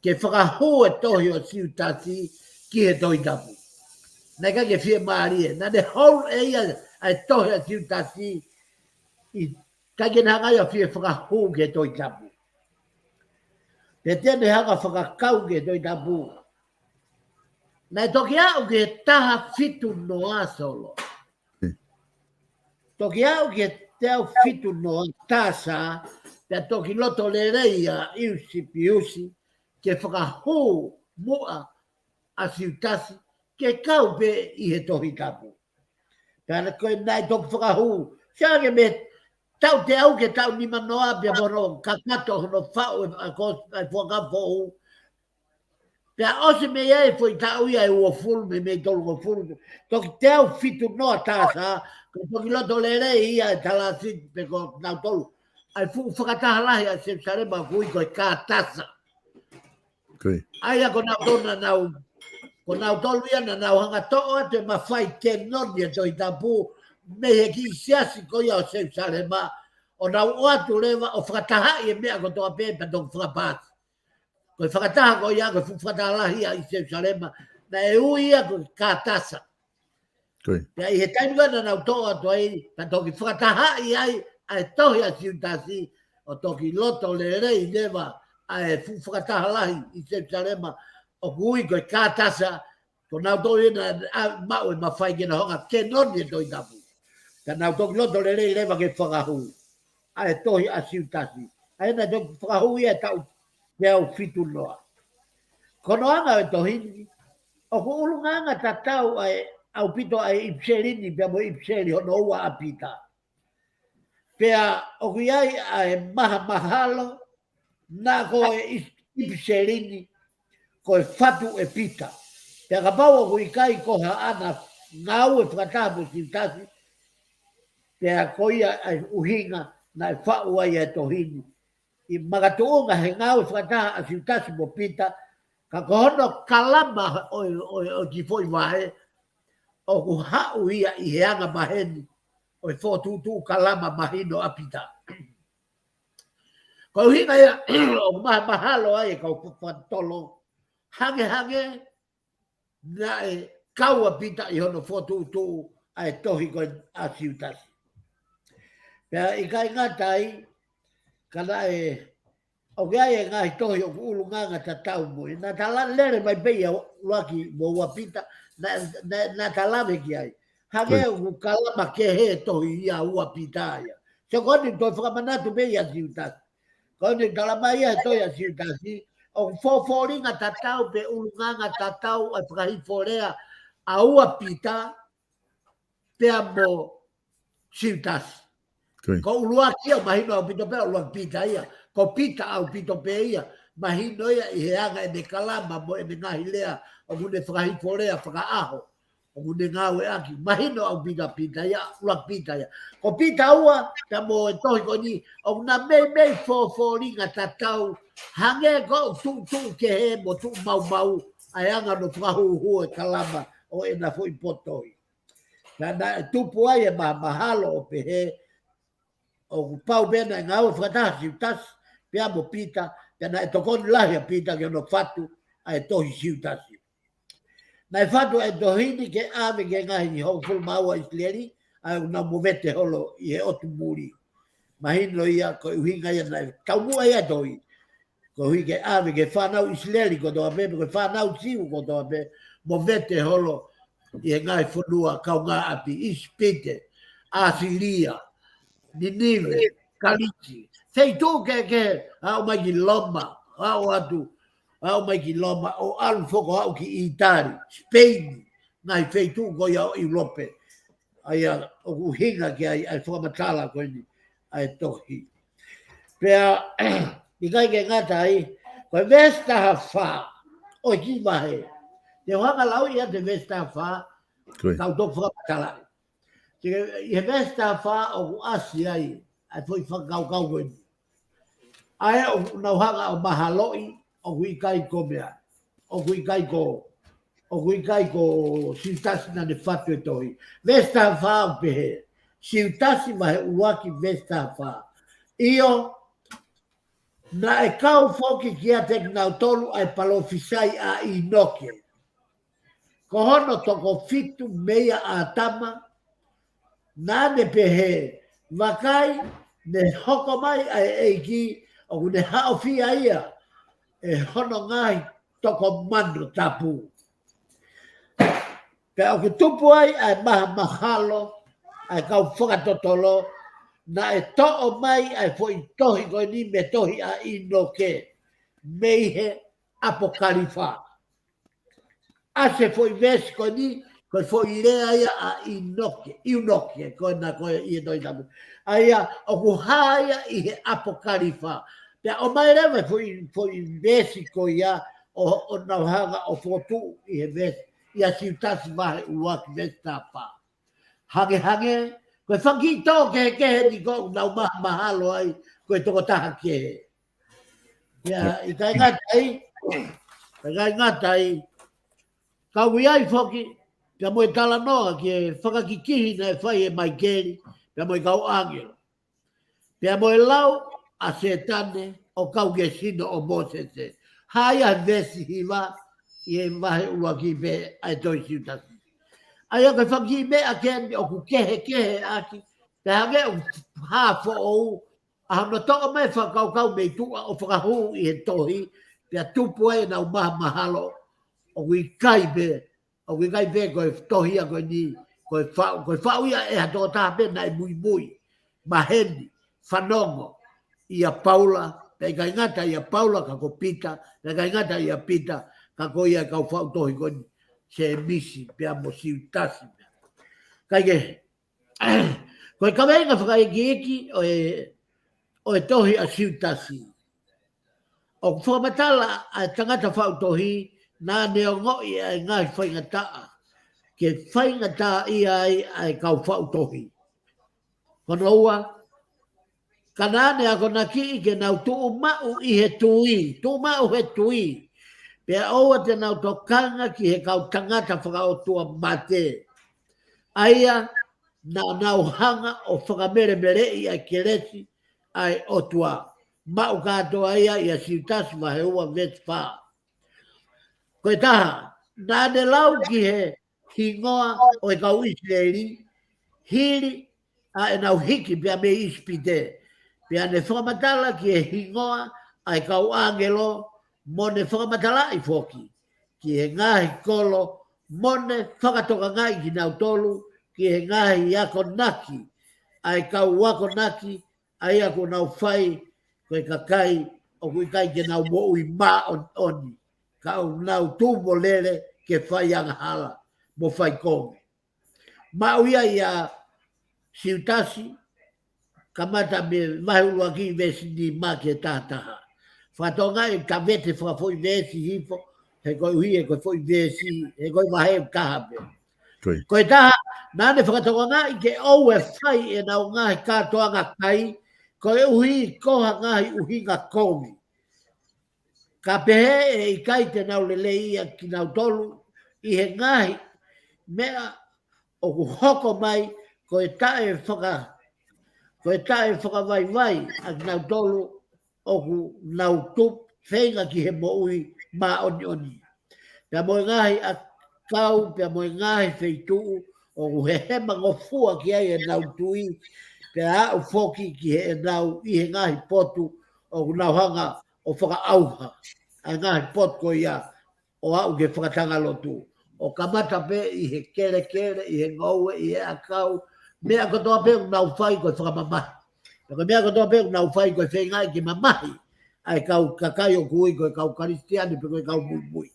ke fakahū e tohi ʻo Siutasi ki he Tohi Tapu. Naʻe ʻikai ke fiemālie. Naʻa ne hou ʻe ia ʻa e tohi ʻa Siutasi ʻi ʻikai ke ne hanga ia ʻo fie fakahū ki he Tohi Tapu. Pe te ne hanga ʻo fakakau ki he Tohi Tapu. Naʻe toki aʻu ki he taha fitu noa Solo. Toki aʻu ki he teau fitu noa Tasa, pea toki loto lelei ʻa Iusipiusi ke fakahū muʻa ʻa Siutasi ke kau pē ʻi he Tohi Tapu. Pea ko e naʻe toki fakahū. Sio ange mei he taʻu teau ki he taʻu nima noa pea mo hono kakato hono faʻu e, ʻa ko e fuakava foʻou. Pea ʻosi mei ai e foʻi taʻu ia ʻe uofulu mei, mei tolungofulu. Toki teau fitu noa Tasa, ko e toki loto lelei ia ʻe Talasi pe ko nautolu. ʻA e fuʻu fakataha lahi ʻa Selusalema ʻoku ui ko e Kātasa. ʻA ia ko nautolu naʻa nau, ko nautolu ia naʻa nau hanga ʻo toʻo atu e mafai kenoni e Tohi Tapu mei he kiʻi siasi ko ia ʻo Selusalema, ʻo nau ʻoatu leva ʻo fakatahaʻi e meʻa kotoa pē pea toki fakapaasi. Ko e fakataha ko ia, ko e fuʻu fakataha lahi ia ʻi Selusalema, naʻe ui ia ko e Kātasa. Pea ʻi he taimi ko ē naʻa nau toʻo atu ai, pea toki fakatahaʻi ai ʻa e tohi ʻa Siutasi, ʻo toki loto lelei leva ʻa e fuʻu fakataha lahi ʻi Selusalema, ʻoku ui ko e Kātasa, ko nautolu ia naʻa nau maʻu e mafai ke nau hanga ʻo kenoni e Tohi Tapu. Pea nau toki loto lelei leva ke fakahū ʻa e tohi ʻa Siutasi. ʻA ia naʻe toki fakahū ia he taʻu teau fitu noa. Ko hono anga ʻo e tohi ni, ʻoku ʻulungaanga tatau ʻa e ʻaupito ʻa e ʻipiseli ni pea mo e ʻipiseli hono ua ʻa Pita. Pea ʻoku ʻi ai ʻa e mahamahalo, naʻa ko e ʻi-, ʻipiseli ni, ko e fatu ʻe Pita. Pea kapau ʻoku ʻikai ko haʻana ngāue fakataha mo Siutasi, pea ko ia ʻa e ʻuhinga naʻe faʻu ai ʻa e tohi ni. ʻI makatuʻunga he ngāue fakataha ʻa Siutasi mo Pita, ka ko hono kalama ʻo, ʻo, ʻo e kiʻi foʻi vahe, ʻoku haʻu ia ʻi he anga maheni ʻo e fokotuʻutuʻu kalama mahino ʻa Pita. Ko e ʻuhinga ia, ʻoku mahamahalo ai e kau fakatotolo, hangehangē naʻe kau ʻa Pita ʻi hono fokotuʻutuʻu ʻa e tohi ko ē ʻa Siutasi. Pea ʻikai ngata ai, ka naʻe, ʻoku ʻi ai e ngaahi tohi ʻoku ʻulungaanga tatau mo ia. Naʻa tala lele mai pē ia ʻuluaki mo ua Pita, naʻa, naʻa, naʻa tala lave ki ai. Hangē ʻoku kalama kehe tohi ia ua Pita ia. So ko eni toe fakamanatu pē ia Siutasi. Ko eni tala mai ia he tohi ʻa Siutasi, ʻoku fōfōlinga tatau pe ʻulungaanga tatau ʻa e fakahifo lea ʻa ua Pita pea mo Siutasi. Ko ʻuluaki ia, mahino ʻaupito pē ʻuluaki Pita ia. Ko Pita ʻaupito pē ia. Mahino ia ʻi he anga ʻene kalama mo ʻene ngaahi lea, ʻoku ne fakahifo lea fakaʻaho. ʻOku ne ngāueʻaki. Mahino ʻaupito Pita ia, ʻuluaki Pita ia. Ko Pita ua, pea mo e tohi ko eni, ʻoku na meimei fōfōlinga tatau, hangē ko e tuʻutuʻu kehe mo tuʻu maumau, ʻa e anga hono fakahūhū e kalama ʻo ʻena foʻi potohi. Pea naʻe tupu ai e mahamahalo ʻo pehē, ʻoku pau pē naʻe ngāue fakataha Siutasi, pea mo Pita, pea naʻe tokoni lahi ʻa Pita ki hono fatu ʻa e tohi Siutasi. Naʻe fatu ʻa e tohi ni ke ʻave ki he ngaahi hongofulu mā ua ʻIsileli, ʻa ia ʻoku nau movete holo ʻi he ʻotu muli. Mahino ia, ko e ʻuhinga ia naʻe taumuʻa ia tohi. Koeʻuhi ke ʻave ki he fānau ʻIsileli kotoa pē, pe ko e fānau Siu kotoa pē, movete holo ʻi he ngaahi fonua kaungāʻapi, ʻIsipite, ʻAsilia, Ninive, Kalisi. Feituʻu kehekehe, aʻu mai ki Loma, aʻu atu, aʻu mai ki Loma, ʻo ʻalu foki ʻo aʻu ki ʻĪtali, Sipeini, ngaahi feituʻu ko ia ʻo ʻIulope. ʻA ia ʻoku ʻuhinga ki ai ʻa e fakamatala ko eni ʻa e tohi. Pea, ʻikai ke ngata ai, ko e veesi taha fā ʻo e kiʻi vahe. Te u hanga lau ia ʻa e veesi taha fā, Ko ia. Kau toki fakamatalaʻi. Te ke, ʻi he veesi taha fā ʻoku ʻasi ai ʻa e foʻi fakakaukau ko eni. ʻA ia ʻoku nau hanga ʻo mahaloʻi, ʻoku ʻikai ko meʻa, ʻoku ʻikai ko, ʻoku ʻikai ko Siutasi naʻa ne fatu e tohi. Veesi taha fā ʻoku pehē, Siutasi vahe ʻuluaki veesi taha fā. ʻIo, naʻe kau foki kiate kinautolu ʻa e palōfisai ʻa ʻĪnoke, ko hono toko fitu meia ʻĀtama, naʻa ne pehē, vakai, ne hoko mai ʻa e ʻEiki, ʻoku ne haʻofia ia ʻe hono ngaahi toko mano tapu. Pea ʻoku tupu ai ʻa e mahamahalo ʻa e kau fakatotolo, naʻe toʻo mai ʻa e foʻi tohi ko eni mei he tohi ʻa ʻĪnoke, mei he ʻApokalifa. ʻAsi e foʻi veesi ko eni, ko e foʻi lea ia ʻa ʻĪnoke, ʻIunoke, ko ena ko ē ʻi he Tohi Tapu. ʻA ia, ʻoku hā ia ʻi he ʻApokalifa. Pea ʻomai leva e foʻi, foʻi veesi ko ia, ʻo, ʻo nau hanga ʻo fokotuʻu ʻi he veesi, ʻia Siutasi vahe ʻuluaki veesi taha fā. Hangehangē, ko e fanga kiʻi tō kehekehe ni ko ē ʻoku nau mahamahalo ai, ko e tokotaha kehe. Ia, ʻikai ngata ai, ʻikai ngata ai, ka ʻoku ʻi ai foki, pea mo e talanoa ki he fakakikihi naʻe fai ʻe Maikeli, pea mo e kau ʻāngelo. Pea mo e lau ʻa Sētane ʻo kau ki he sino ʻo Mōsese. Hā ia he veesi hiva ʻi he vahe ʻuluaki pē ʻa e tohi Siutasi. ʻA ia ko e fanga kiʻi meʻa ko eni ʻoku kehekehe ʻaki, pea hangē ʻoku hā foʻou, ʻa hono toʻo mai e fakakaukau mei tuʻa ʻo fakahū ʻi he tohi, pea tupu ai ʻenau mahamahalo, ʻoku ʻikai pē, ʻoku ʻikai pē ko e tohi ia ko eni, ko e faʻu, ko e faʻu ia ʻe ha tokotaha pē naʻe muimui, maheni, fanongo, ʻia Paula, pea ʻikai ngata ʻia Paula ka ko Pita, pea ʻikai ngata ʻia Pita, ka ko ia e kau faʻu tohi ko eni, Sēmisi, pea mo Siutasi, Kae kehe, ko e kaveinga fakaikiiki ʻo e, ʻo e tohi ʻa Siutasi, ʻoku fakamatala ʻa e tangata faʻu tohi naʻa ne ongoʻi ʻa e ngaahi faingataʻa ke faingataʻaʻia ai ʻa e kau faʻu tohi. Hono ua, ka naʻa ne akonakiʻi ke nau tuʻu maʻu ʻi he tui, tuʻu maʻu he tui, pea ʻoua te nau tokanga ki he kau tangata fakaʻotua mate, ʻa ia naʻa nau hanga ʻo fakamelemeleʻi ʻa e kelesi ʻa e ʻOtua. Maʻu kātoa ia ʻia Siutasi vahe ua veesi fā. Ko e taha, naʻa ne lau ki he hingoa ʻo e kau ʻIsileli, hili ʻa ʻenau hiki pea mei ʻIsipite. Pea ne fakamatala ki he hingoa ʻa e kau ʻāngelo, mo ne fakamatalaʻi foki ki he ngaahi kolo, mo ne fakatokangaʻi kinautolu ki he ngaahi akonaki ʻa e kau akonaki, ʻa ia kuo nau fai ko e kakai ʻoku ʻikai ke nau moʻui māʻoniʻoni, ka ʻoku nau tuʻu mo lele ke fai angahala mo fai konga. Maʻu ia ʻia Siutasi, kamata mei he vahe ʻuluaki veesi nima ki he taha taha. Fakatokangaʻi ʻoku tavete fakafoʻi veesi hifo, he koeʻuhi he ko e foʻi veesi, he ko e vahe ʻe taha pē. Ko ia. Ko e taha, naʻa ne fakatokangaʻi ke ʻoua ʻe fai ʻenau ngaahi kātoanga kai, koeʻuhi ko ha ngaahi ʻuhinga kovi. Ka pehē ʻe ʻikai te nau lelei ʻa kinautolu ʻi he ngaahi meʻa ʻoku hoko mai, ko e taʻe faka-, ko e taʻe fakavaivai ʻa kinautolu ʻoku nau tupu feinga ki he moʻui māʻoniʻoni. Pea mo e ngaahi ʻakau, pea mo e ngaahi feituʻu ʻoku hehemangofua ki ai ʻenau tui, pea aʻu foki ki heʻenau ʻi he ngaahi potu ʻoku nau hanga ʻo fakaʻauha ʻa e ngaahi potu ko ia ʻo aʻu ki he fakatanga lotu. ʻO kamata pē ʻi he kelekele, ʻi he ngoue, ʻi he ʻakau, meʻa kotoa pē ʻoku nau fai ko e fakamamahi. Pea ko e meʻa kotoa pē ʻoku nau fai ko e feingaʻi ke mamahi ʻa e kau kakai ʻoku ui ko e kau Kalisitiane pe ko e kau muimui.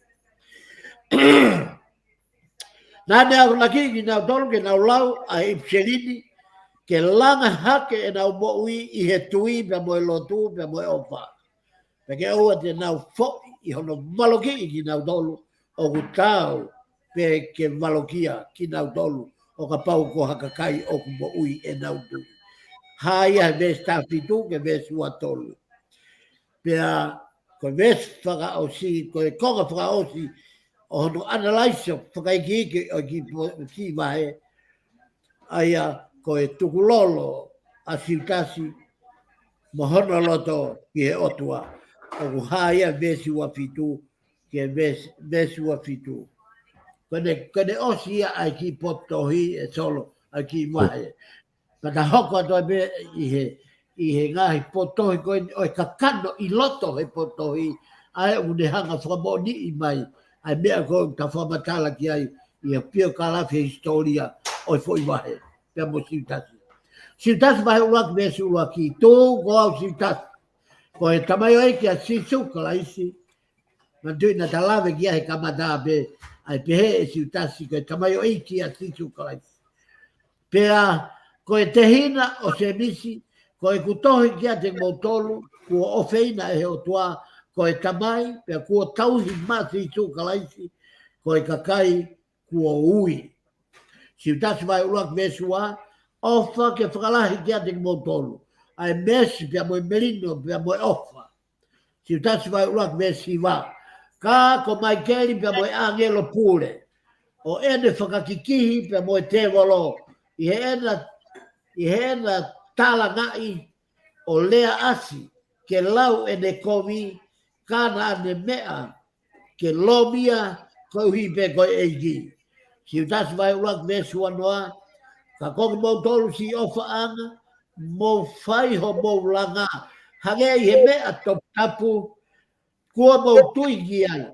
Naʻa ne akonakiʻi kinautolu ke nau lau ʻa e ʻipiseli ni, ke langa hake ʻenau moʻui ʻi he tui pea mo e lotu pea mo e ʻofa. Pea ke ʻoua te nau foʻi ʻi hono valokiʻi kinautolu, ʻoku taau pē ke valokia kinautolu ʻo kapau ko ha kakai ʻoku moʻui ʻenau tui. Hā ia he veesi taha fitu ki he veesi ua tolu. Pea ko e veesi fakaʻosi, ko e konga fakaʻosi ʻo hono analyze fakaikiiki ʻo e kiʻi po-, kiʻi vahe, ʻa ia ko e tukulolo ʻa Siutasi mo hono loto ki he ʻOtua. ʻOku hā ia veesi ua fitu ki he veesi, veesi ua fitu. Ko ʻene, ko ʻene ʻosi ia ʻa e kiʻi potu tohi ʻe Solo, ʻa e kiʻi vahe. Ka ta hoko atu ai pē ʻi he, ʻi he ngaahi potu tohi ko eni ʻo e kakano ʻi loto he potu tohi, ʻa ē ʻoku ne hanga fakamoʻoniʻi mai ʻa e meʻa ko ē ʻoku ta fakamatala ki ai ʻi he piokalafi, hisitōlia ʻo e foʻi vahe, pea mo Siutasi. Siutasi vahe ʻuluaki veesi ʻuluaki, tuku ko au Siutasi, ko e tamaioʻeiki ʻa Sīsū Kalaisi, Manatuʻi naʻa ta lave ki ai he kamata pē, ʻa e pehē ʻe Siutasi ko e tamaioʻeiki ʻa Sīsū Kalaisi. Pea ko e tehina ʻo Sēmisi, ko ʻeku tohi kiate kimoutolu kuo ʻofeina ʻe he ʻOtua, ko e Tamai, pea kuo tauhi maʻa Sīsū Kalaisi, ko e kakai kuo ui. Siutasi vahe ʻuluaki veesi ua, ʻofa ke fakalahi kiate kimoutolu ʻa e meesi pea mo e melino pea mo e ʻofa. Siutasi vahe ʻuluaki veesi hiva. Ka ko Maikeli pea mo e ʻāngelo pule, ʻo ʻene fakakikihi pea mo e tēvolo, ʻi heʻena, ʻi heʻena talangaʻi ʻo lea ʻasi ke lau ʻene kovi, ka naʻa ne meʻa ke lōmia koeʻuhi pē ko e ʻEiki. Siutasi vahe ʻuluaki veesi ua noa. Ka ko kimoutolu siʻi ʻofaʻanga, mou fai hoʻomou langa hangē ʻi he meʻa toputapu kuo mou tui ki ai,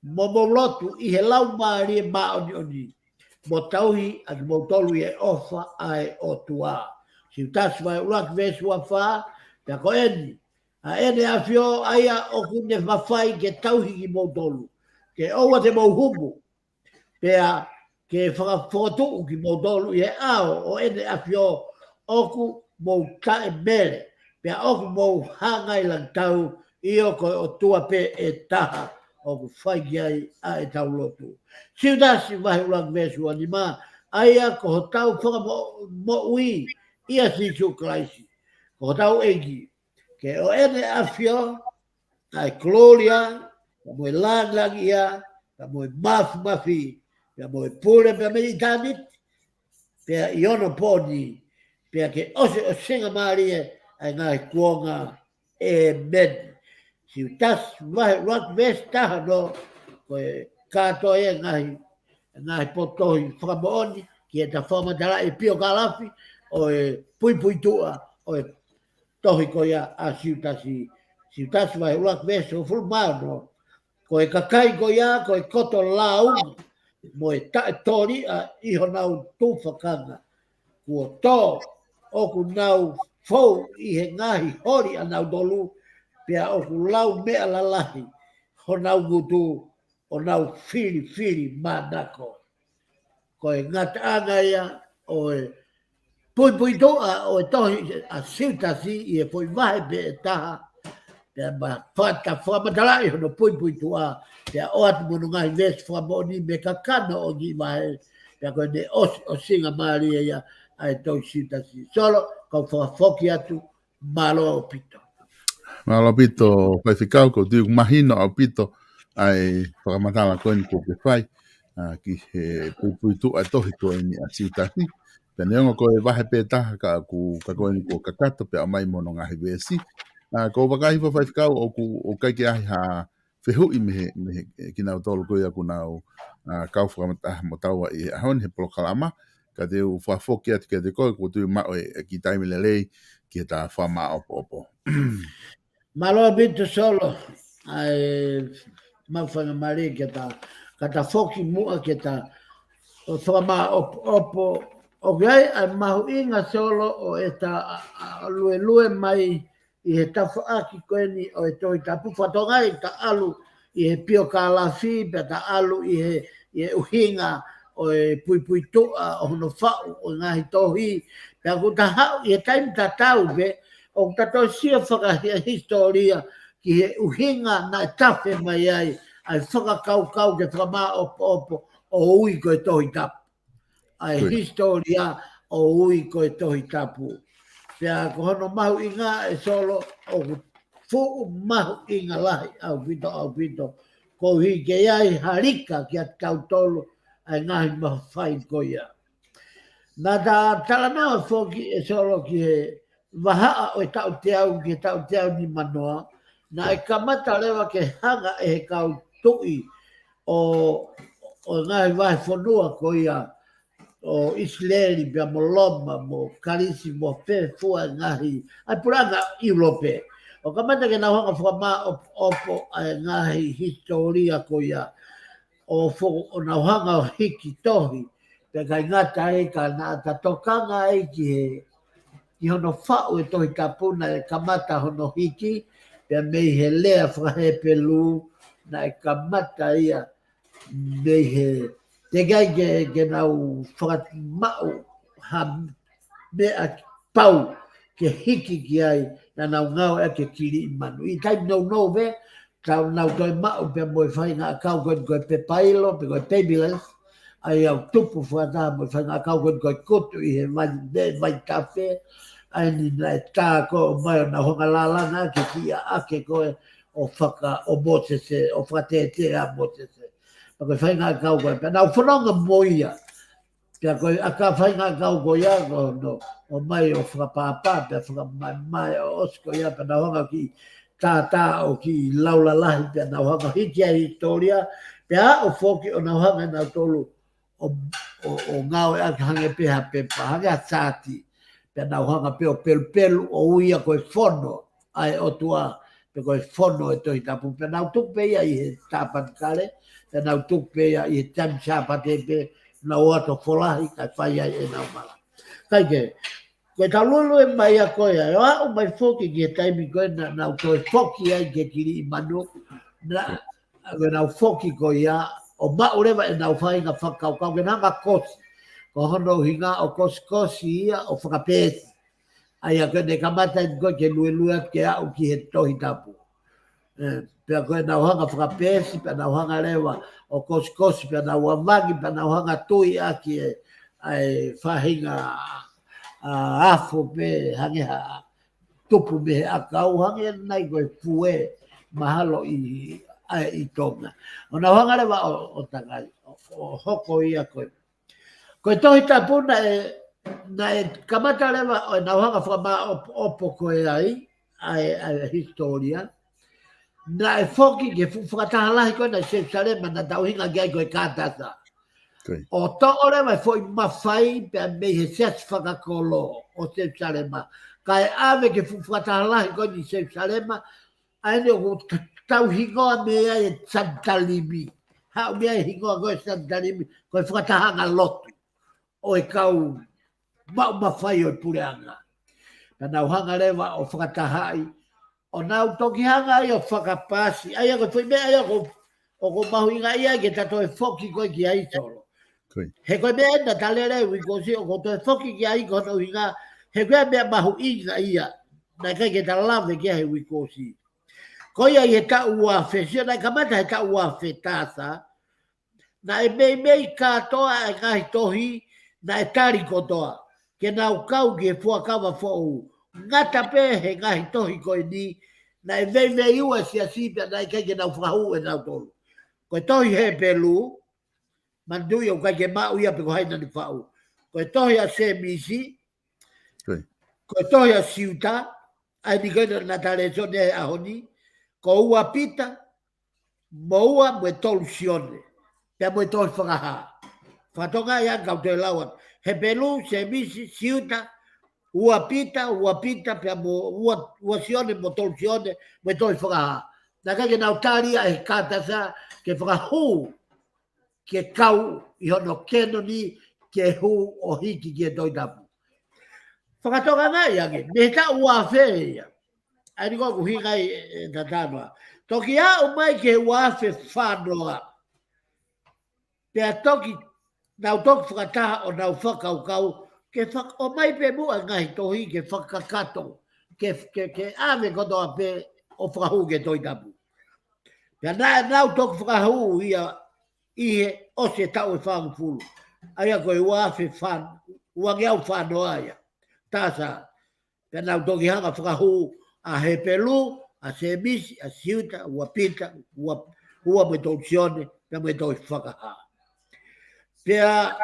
mo mou lotu ʻi he Laumālie Māʻoniʻoni, mo tauhi ʻa kimoutolu ʻi he ʻofa ʻa e ʻOtua. Siutasi vahe ʻuluaki veesi ua fā. Pea ko eni ʻa ʻEne ʻAfio ʻa ia ʻoku ne mafai ke tauhi kimoutolu, ke ʻoua te mou humu, pea ke fakafokotuʻu kimoutolu ʻi he ʻao ʻo ʻEne ʻAfio ʻoku mou taʻemele, pea ʻoku mou hanga ʻi langi tau, ʻio ko e ʻOtua pē ʻe taha ʻoku fai ki ai ʻa ʻetau lotu. Siutasi vahe ʻuluaki veesi ua nima, ʻa ia ko hotau fakamoʻui ʻia Sīsū Kalaisi ko hotau ʻEiki, ke ʻo ʻEne ʻAfio ʻa e kolōlia, pea mo e lāngilangiʻia, pea mo e māfimafi, pea mo e pule, pea mei ʻitāniti, pea ʻi onopōni, pea ke ʻosiʻosingamālie ʻa e ngaahi kuonga. ʻĒmeni. Siutasi vahe ʻuluaki veesi taha ono, ko e kātoa e ngaahi, ngaahi potu tohi fakamoʻoni, ki heʻeta fakamatalaʻi e piokālafi ʻo e puipuituʻa ʻo e tohi ko ia ʻa Siutasi, Siutasi vahe ʻuluaki veesi hongofulu mā ono, ko e kakai ko ia, ko e koto lāunga mo e taʻetoliʻa ʻi honau tufakanga. Kuo tō, ʻoku nau fou ʻi he ngaahi holi ʻanautolu, pea ʻoku lau meʻa lalahi honau ngutu, ʻo nau filifilimānako. Ko e ngataʻanga ia ʻo e puipuituʻa ʻo e tohi ʻa Siutasi ʻi he foʻi vahe pē ʻe taha, pea ma fata fakamatalaʻi hono puipuituʻa, pea ʻoatu mo hono ngaahi veesi fakamoʻoni mei he kakano ʻo e kiʻi vahe, pea ko ʻene ʻosiʻosingamālie ia ʻa e tohi Siutasi. Solo, kau fakafoki atu, mālō ʻaupito. Mālō ʻaupito, Faifekau, ʻoku ou tui ʻoku mahino ʻaupito ʻa e fakamatala ko eni kuo ke fai, ʻa, ki he puipuituʻa e tohi ko eni ʻa Siutasi. Pea neongo ko e vahe pē taha ka ʻoku, ka ko eni kuo kakato pea ʻomai mo hono ngaahi veesi. ʻA, ʻoku ou vakai hifo Faifekau ʻoku, ʻoku ʻikai ke ʻi ai ha fehuʻi mei he, mei he, ʻe kinautolu ko ia ʻoku nau, ʻa, kau fakamatala mo taua ʻi he ʻaho ni he polokalama, ka te u fakafoki atu kiate koe, ʻoku ou tui ʻoku maʻu e, e kiʻi taimi lelei ki heʻeta fakamāʻopoʻopo. Mālō ʻaupito Solo, ʻa e maʻu faingamālie ke ta, ka ta foki muʻa ke ta, ʻo fakamāʻopoʻopo, ʻoku ʻi ai ʻa e mahuʻinga Solo ʻo ʻeta, ʻa, ʻa, luelue mai ʻi he tafaʻaki ko eni ʻo e Tohi Tapu, fakatonga ʻi ta ʻalu ʻi he piokālafi, pea ta ʻalu ʻi he, ʻi he ʻuhinga ʻo e puipuituʻa ʻo hono faʻu ʻo e ngaahi tohi, pea ʻoku ta haʻu ʻi he taimi tatau pē, ʻoku ta toe sio fakahisitōlia ki he ʻuhinga naʻe tafe mai ai ʻa e fakakaukau ke fakamāʻopoʻopo ʻo ui ko e Tohi Tapu. ʻA e Ko ia. hisitōlia ʻo ui ko e Tohi Tapu. Pea ko hono mahuʻinga ʻe Solo ʻoku fuʻu mahuʻinga lahi ʻaupito, ʻaupito. Koeʻuhi ke ʻi ai ha lika kiate kitautolu ʻa e ngaahi mafai ko ia. Naʻa ta talanoa foki ʻe Solo ki he vahaʻa ʻo e taʻu teau ki he taʻu teau nimanoa, naʻe kamata leva ke hanga ʻe he kau tuʻi ʻo, ʻo e ngaahi vahefonua ko ia ʻo ʻIsileli pea mo Loma, mo Kalisi, mo fē fua e ngaahi, ʻa e puleʻanga ʻIulope. ʻO kamata ke nau hanga fakamāʻopoʻopo ʻa e ngaahi hisitōlia ko ia. ʻO fo-, ʻo nau hanga ʻo hiki tohi. Pea ʻikai ngata ai ka naʻa ta tokanga ai ki he, ki hono faʻu e Tohi Tapu naʻe kamata hono hiki, pea mei he lea fakaHepelū, naʻe kamata ia mei he teʻeki ai ke, ke nau fakamaʻu ha meʻa pau ke hiki ki ai, naʻa nau ngāueʻaki e kiliʻi manu. ʻI he taimi nounou pē, tau nau toe maʻu pea mo e faʻahinga ʻakau ko eni ko e pepailo, pe ko e papyrus, ʻa ia ʻoku tupu fakataha mo e faʻahinga ʻakau ko eni ko e kutu ʻi he vai, ne, vaitafe, ʻa eni naʻe tā ko ē ʻo ʻomai ʻo nau hanga lālanga ʻaki e kiʻi ʻaʻake ko ē ʻo faka-, ʻo Mōsese, ʻo fakatētē ʻa Mōsese. Pea ko e faʻahinga ʻakau ko ē, pea nau fononga mo ia. Pea ko e ʻaka-, faʻahinga ʻakau ko ia, ko hono ʻomai ʻo fakapāpā, pea fakamaʻemaʻe ʻo ʻosi ko ia, pea nau hanga ki tātā ʻo kiʻi laulalahi, pea nau hanga hiki ai e hisitōlia, pea aʻu foki ʻo nau hanga nautolu ʻo, ʻo, ʻo ngāueʻaki hangē pē ha pepa, hangē ha saati, pea nau hanga pē ʻo pelupelu ʻo ui ia ko e fono ʻa e ʻOtua, pe ko e fono e Tohi Tapu, pea nau tuku pē ia ʻi he tāpanekale, pea nau tuku pē ia ʻi he taimi Sāpate pē, nau ō atu ʻo folahi, kae fai ai ʻenau mala. Kae kehe, ko e tau luelue mai ia ko ia, ʻo aʻu mai foki ki he taimi ko ē naʻa nau toe foki ai ki he kiliʻi manu, naʻa, ko ʻenau foki ko ia, ʻo maʻu leva ʻenau faʻahinga fakakaukau ke nau hanga kosi. Ko hono ʻuhinga ʻo kosikosi ia ʻo fakapeesi. ʻA ia ko ʻene kamata eni ko ē ke luelue atu ke aʻu ki he Tohi Tapu. ʻE, pea ko ʻenau hanga fakapeesi, pea nau hanga leva ʻo kosikosi, pea nau ʻamangi, pea nau hanga tui ʻaki e, ʻa e faʻahinga, ʻa, afo pē hangē ha tupu mei he ʻakau hangē nai ko e fue mahalo ʻi, ʻa, ʻi Tonga. ʻO nau hanga leva ʻo, ʻo tangai, ʻo, ʻo hoko ia ko e. Ko e Tohi Tapu naʻe, naʻe kamata leva ʻo nau hanga fakamaʻopoʻopo ko ē ai, ʻa e, ʻa e hisitōlia. Naʻe foki ki he fuʻu fakataha lahi ko ē naʻe ʻi Selusalema naʻa tau ʻuhinga ki ai ko e Kātasa. Ko ia. ʻO toʻo leva e foʻi mafai pea mei he siasi fakakolo ʻo Selusalema. Kae ʻave ki he fuʻu fakataha lahi ko eni ʻi Selusalema, ʻa eni ʻoku ta-, tau hingoa mei ai e Sanetalimi. Haʻu mei ai e hingoa ko e Sanetalimi, ko e fakatahaʻanga lotu ʻo e kau maʻu mafai ʻo e puleʻanga. Pea nau hanga leva ʻo fakatahaʻi, ʻo nau toki hanga ai ʻo fakapaasi. ʻA ia ko e foʻi meʻa ia ʻoku, ʻoku mahuʻinga ia ke ta toe foki ko ē ki ai Solo. Ko ia. He ko e meʻa ena ta lele uike kuo ʻosi ʻoku ou toe foki ki ai ko hono ʻuhinga, he ko e meʻa mahuʻinga ia naʻe ʻikai ke ta lave ki ai he uike kuo ʻosi. Ko ia ʻi he taʻu ua afe, sio naʻe kamata he taʻu ua afe tasa, naʻe meimei kātoa e ngaahi tohi, naʻe tali kotoa ke nau kau ki he fuakava foʻou. Ngata pē he ngaahi tohi ko eni, naʻe veiveiua e siasi pea naʻe ʻikai ke nau fakahū ʻe nautolu. Ko e tohi Hepelū, manatuʻi ʻoku ʻikai ke maʻu ia pe ko hai naʻa ne faʻu. Ko e tohi ʻa Sēmisi, Ko ia. ko e tohi ʻa Siuta, ʻa eni ko ē naʻa ta lēsoni he ʻaho ni, ko ua Pita, mo ua mo e tolu Sione, pea mo e tohi Fakahā. Fakatonga ia kau toe lau atu. Hepelū, Sēmisi, Siuta, ua Pita, ua Pita, pea mo ua, ua Sione, mo tolu Sione, mo e tohi Fakahā. Naʻe ʻikai ke nau tali ia ʻe he Kātasa ke fakahū ke kau ʻi hono kenoni ke hū ʻo hiki ki he Tohi Tapu. Fakatokangaʻi ange, mei he taʻu ua afe ia. ʻA eni ko ʻeku ʻuhinga ʻi he, ʻe, tatanoa. Toki aʻu mai ki he ua afe fā noa. Pea toki, nau toki fakataha ʻo nau fakakaukau, ke fak-, ʻomai pē muʻa e ngaahi tohi ke fakakakato, ke, ke, ke ʻave kotoa pē ʻo fakahū ki he Tohi Tapu. Pea naʻa nau toki fakahū ia ʻi he ʻosi e taʻu ʻe fāngofulu. ʻA ia ko e ua afe fā, uangeau fā noa ia. Tasa, pea nau toki hanga fakahū ʻa Hepelū, ʻa Sēmisi, ʻa Siuta, ua Pita, ua, ua mo e tolu Sione, pea mo e tohi Fakahā. Pea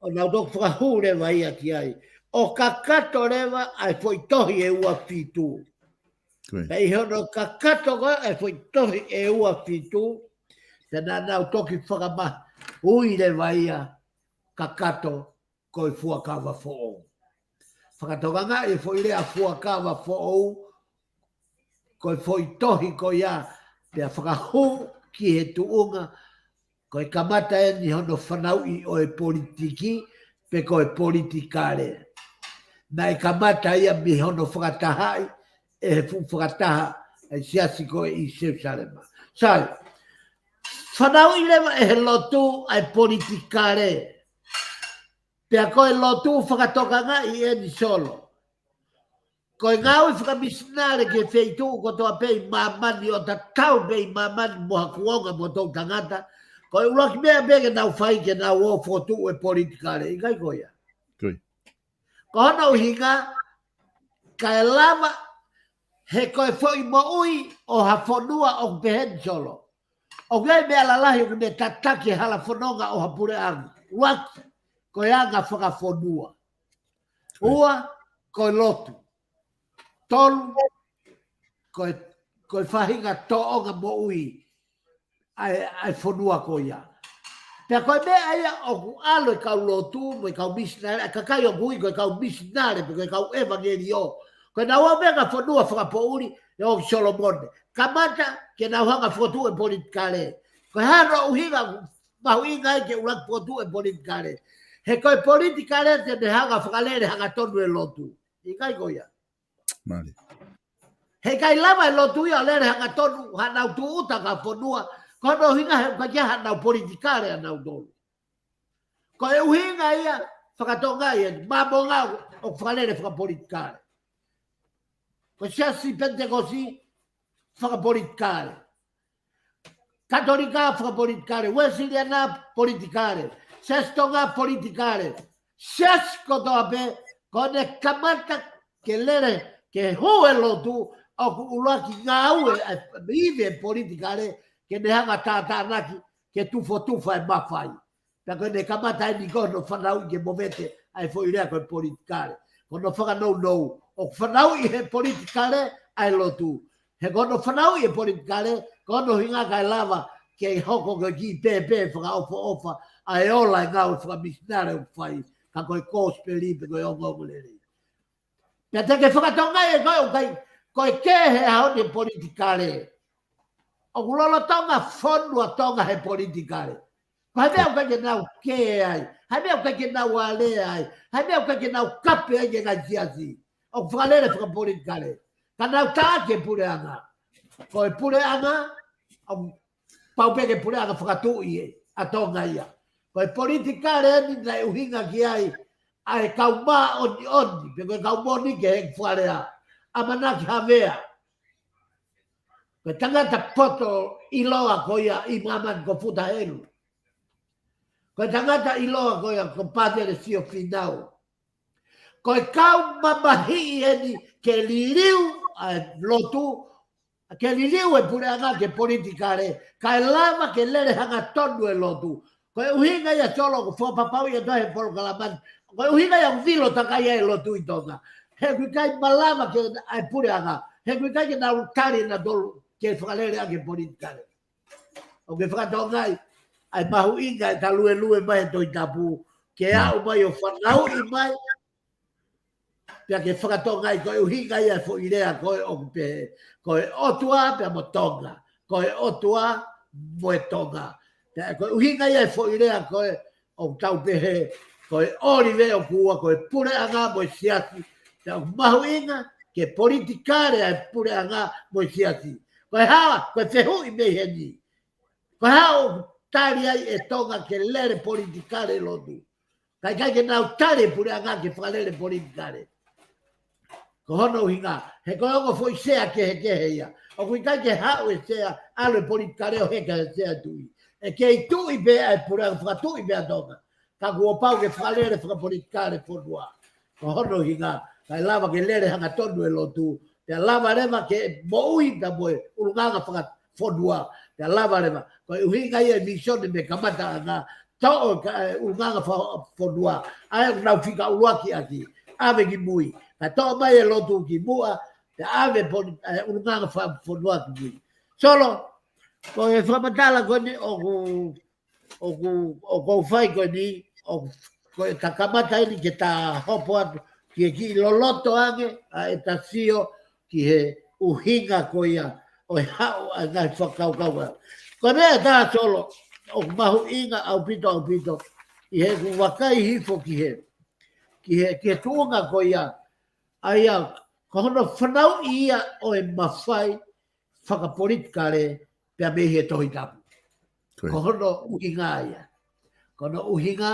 ʻo nau toki fakahū leva ia ki ai. ʻO kakato leva ʻa e foʻi tohi ʻe ua fitu. Ko ia. Pea ʻi hono kakato ko ē ʻa e foʻi tohi ʻe ua fitu, pea naʻa nau toki fakamahuʻi leva ia kakato ko e fuakava foʻou. Fakatokangaʻi e foʻi lea fuakava foʻou, ko e foʻi tohi ko ia, pea fakahū ki he tuʻunga, ko e kamata eni hono fanauʻi ʻo e politiki, pe ko e politikale. Naʻe kamata ia mei hono fakatahaʻi ʻe he fuʻu fakataha ʻa e siasi ko ē ʻi Selusalema. Sai, fanauʻi leva ʻe he lotu ʻa e politikale. Pea ko e lotu fakatokangaʻi eni Solo. Ko e ngāue fakamisinale ki he feituʻu kotoa pē ʻi māmani ʻo tatau pē ʻi māmani mo ha kuonga mo e toʻutangata. Ko e ʻuluaki meʻa pē ke nau fai ke nau ō fokotuʻu e politikale. ʻIkai ko ia. Ko ia. Ko hono ʻuhinga, kae lava he ko e foʻi moʻui ʻo ha fonua ʻoku pehē ni Solo. ʻOku ʻi ai e meʻa lalahi ʻoku ne tataki e hala fononga ʻo ha puleʻanga. ʻUluaki, ko e anga fakafonua. Ko ia. Ua, ko e lotu. Tolu, ko e, ko e faʻahinga tōʻonga moʻui ʻa e, ʻa e fonua ko ia. Pea ko e meʻa ia ʻoku ʻalu e kau lotu, mo e kau misinale, ʻa e kakai ʻoku ui ko e kau misinale, pe ko e kau ʻevangeliō. Ko ʻenau ō mei he ngaahi fonua fakapoʻuli, ʻe ō ki Solomone. Kamata ke nau hanga fokotuʻu e politikale. Ko e hā hono ʻuhinga mahuʻinga ai ke ʻuluaki fokotuʻu e politikale. He ko e politikale te ne hanga fakalele hangatonu e lotu. ʻIkai ko ia. Mālie. Heʻikai lava e lotu ia ʻo lele hangatonu, haʻanau tūʻuta ki ha fonua, Ko hono ʻuhinga he ʻoku ʻikai ke ʻi ai haʻanau politikale ʻanautolu. Ko e ʻuhinga ia fakatonga ia, Māmonga ʻoku fakalele fakapolitikale. Ko e Siasi Penitekosi fakapolitikale. Katolika fakapolitikale, Uēsiliana politikale, Siasi Tonga politikale, siasi kotoa pē, ko ʻene kamata ke lele, ke hū e lotu, ʻoku ʻuluaki ngāue ʻa e ivi politikale, ke ne hanga tātānaki, ke tufotufa e mafai. Pea ko ʻene kamata eni ko hono fanauʻi ke movete ʻa e foʻi lea ko e politikale. Ko hono fakanounou, ʻoku fanauʻi he politikale ʻa e lotu. He ko hono fanauʻi e politikale, ko hono ʻuhinga kae lava ke hoko ko e kiʻi pēpē fakaʻofoʻofa ʻa e ola e ngāue fakamisinale ʻoku fai, ka ko e kosipeli pe ko e ongoongolelei. Pea te ke fakatonga e koe ʻoku ʻikai, ko e kē he ʻaho ni e politikale. ʻOku lolotonga fonua Tonga he politikale. Ko e meʻa ʻoku ʻikai ke nau kē ai, he meʻa ʻoku ʻikai ke nau alea ai, he meʻa ʻoku ʻikai ke nau kape ai ki he ngaahi siasi. ʻOku fakalele fakapolitikale. Ka nau taʻaki e puleʻanga. Ko e puleʻanga, ʻoku pau pē ke puleʻanga fakatuʻi ʻa Tonga ia. Ko e politikale eni naʻe ʻuhinga ki ai ʻa e kau māʻoniʻoni, pe ko e kau moʻoni ki he fakalea. ʻAmanaki Havea. Ko e tangata poto ʻiloa ko ia ʻi māmani ko Futa Helu. Ko e tangata ʻiloa ko ia ko Pātele Sio Fīnau. Ko e kau mamahiʻi eni ke liliu ʻa e lotu, ke liliu e puleʻanga ki he politikale, kae lava ke lele hangatonu e lotu. Ko e ʻuhinga ia Solo ʻoku fakapapauʻi atu he polokalama ni. Ko e ʻuhinga ia ʻoku vilo takai ai e lotu ʻi Tonga. He ʻoku ʻikai malava ke ʻa e puleʻanga. He ʻoku ʻikai ke nau tali ʻanautolu ke fakalele ʻaki e politikale. ʻOku ke fakatonga ai, ʻa e mahuʻinga e taluelue mai e Tohi Tapu, ke aʻu mai ʻo fanauʻi mai, pea ke fakatonga ai ko e ʻuhinga ia e foʻi lea ko ē ʻoku pehē, ko e ʻOtua pea mo Tonga, ko e ʻOtua mo e Tonga. Pea ko e ʻuhinga ia e foʻi lea ko ē ʻoku tau pehē, ko e ʻOlive ʻoku ua, ko e puleʻanga mo e siasi, pea ʻoku mahuʻinga ke politikale ʻa e puleʻanga mo e siasi. Ko e hā, ko e fehuʻi mei heni. Ko e hā ʻoku tali ai e Tonga ke lele politikale lotu. Ka ʻikai ke nau tali e puleʻanga ke fakalele politikale. Ko hono ʻuhinga, he ko e ongo foʻi sea kehekehe ia. ʻOku ʻikai ke haʻu e sea, ʻalu e politikale ʻo heka he sea tuʻi. ʻE kei tuʻi pē ʻa e puleʻanga fakatuʻi pē ʻa Tonga. Ka kuo pau ke fakalele fakapolitikale fonua. Ko hono ʻuhinga, kae lava ke lele hangatonu e lotu. Pea lava leva ke moʻui pea mo e ʻulungaanga fakafonua. Pea lava leva. Ko e ʻuhinga ia e misione mei he kamataʻanga. Toʻo e ka-, e ʻulungaanga fa-, fonua. ʻA ē ʻoku nau fika ʻuluaki ʻaki. ʻAve ki mui. Kae toʻo mai e lotu ki muʻa. Pea ʻave poli-, e ʻulungaanga fa-, fonua ki mui. Solo, ko e fakamatala ko eni ʻoku ʻoku, ʻoku ou fai ko eni, ʻoku, ko e ta kamata eni ke ta hopo atu, ki he kiʻi loloto ange, ʻa e ta sio, ki he ʻuhinga ko ia, ʻo e haʻu ʻa e ngaahi fakakaukau. Ko e meʻa ʻe taha Solo, ʻoku mahuʻinga ʻaupito, ʻaupito, ʻi heʻeku vakai hifo ki he, ki he, ki he tuʻunga ko ia, ʻa ia, ko hono fanauʻi ia ʻo e mafai, fakapolitikale pea mei he Tohi Tapu. Ko ia. Ko hono ʻuhinga ia. Ko hono ʻuhinga,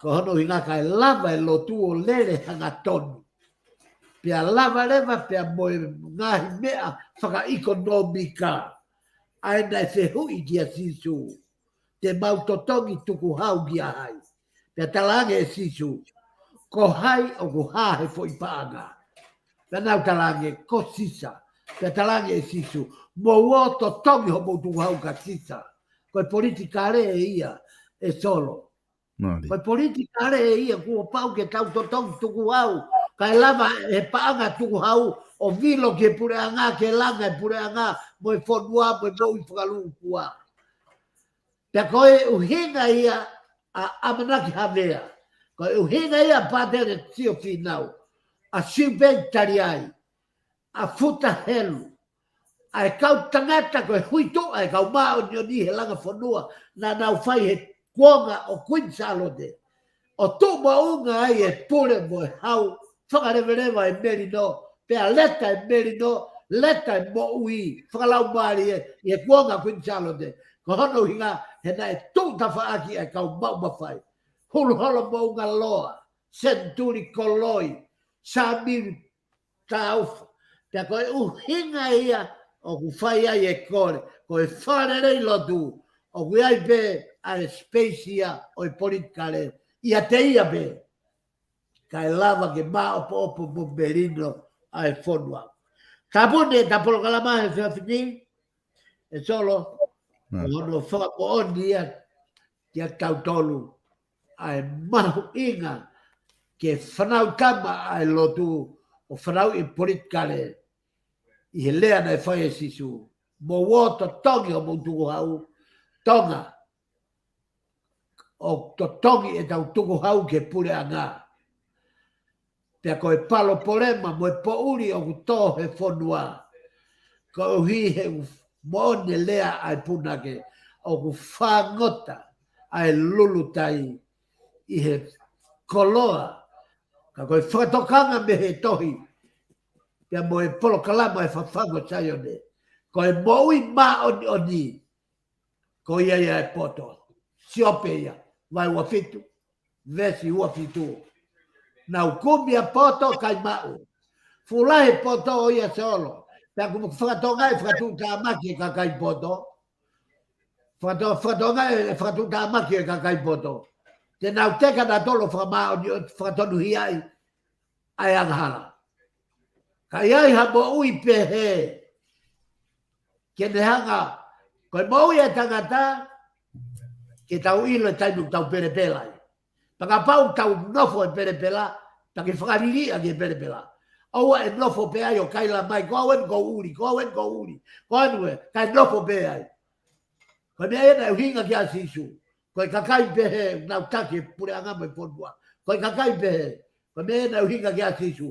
ko hono ʻuhinga kae lava e lotu ʻo lele hangatonu. Pea lava leva pea mo e ngaahi meʻa fakaʻekonōmika. ʻA ē naʻe fehuʻi kia Sīsū. Te mau totongi tukuhau kia hai. Pea talaange ʻe Sīsū, ko hai ʻoku hā he foʻi paʻanga. Pea nau talaange, ko Sisa. Pea talaange ʻe Sīsū, mou ō totongi hoʻomou tukuhau kia Sisa. Ko e politikale ē ia ʻe Solo. Mālie. Ko e politikale ē ia kuo pau ke tau totongi tukuhau. Kae lava he paʻanga tukuhau ʻo vilo ki he puleʻanga, ke langa e puleʻanga, mo e fonua, mo e moʻui fakalūkufua. Pea ko e ʻuhinga ia ʻa ʻAmanaki Havea. Ko e ʻuhinga ia ʻa Pātele Sio Fīnau. ʻA Siupeni Taliai. ʻA Futa Helu. ʻA e kau tangata ko e huituʻa e kau māʻoniʻoni he langa fonua. Naʻa nau fai he kuonga ʻo Kuini Sālote. ʻO tuʻu moʻunga ai e pule mo e hau, fakaleveleva e melino, pea leta e melino, leta e moʻui, fakalaumālie, ʻi he kuonga Kuini Sālote. Ko hono ʻuhinga he naʻe tuʻu tafaʻaki ʻa e kau maʻu mafai. Huluholo Moʻungaloa, Senituli Koloi, Sāmili Taufa. Pea ko e ʻuhinga ia ʻoku fai ai e kole, ko e fakalelei lotu, ʻoku ʻi ai pē ʻa e space ia ʻo e politikale, ʻiate ia pē. Kae lava ke maʻopoʻopo mo melino ʻa e fonua. Tāpuni ʻeta polokalama he efiafi ni, ʻe Solo, ko hono fakamoʻoni ia kiate kitautolu ʻa e mahuʻinga ke fānau tama ʻa e lotu ʻo fānau ʻi politikale ʻi he lea naʻe fai ʻe Sīsū. Mou ō totongi homou tukuhau, Tonga, ʻo totongi ʻetau tukuhau ki he puleʻanga. Pea ko e palopalema mo e poʻuli ʻoku tō he fonua, koeʻuhi he ʻoku moʻoni e lea ʻa e punake, ʻoku fāngota ʻa e lulutai ʻi he koloa. Ka ko e fakatokanga mei he tohi, pea mo e polokalama ʻa e Fafangu ʻo Saione, ko e moʻui māʻoniʻoni, ko ia ia e poto. Siope ia, vahe ua fitu, veesi ua fitu. Naʻa nau kumi ʻa e poto kae maʻu. Fuʻu lahi e poto ʻo ia, Solo. Pea ʻoku fakatokangaʻi e fakatuʻutāmaki ʻa e kakai poto. Fakato-, fakatokangaʻi e fakatuʻutāmaki ʻa e kakai poto. Te nau teka nautolu ʻo fakamāʻoniʻoni, fakatonuhiaʻi ʻa e angahala. Ka ʻi ai ha moʻui pehē, ke ne hanga, ko e moʻui ʻa e tangata, ke tau ʻilo e taimi ʻoku tau pelepela ai. Pea kapau ʻoku tau nofo he pelepela, pea ke fakaliliʻa ki he pelepela. ʻOua ʻe nofo pē ai ʻo kaila mai, ko au eni ʻoku ou ʻuli, ko au eni ʻoku ou ʻuli, ko au eni ē, kae nofo pē ai. Ko e meʻa ia naʻe ʻuhinga ki ai ʻa Sīsū. Ko e kakai pehē, nau taki e puleʻanga mo e fonua. Ko e kakai pehē, ko e meʻa ia naʻe ʻuhinga ki ai ʻa Sīsū.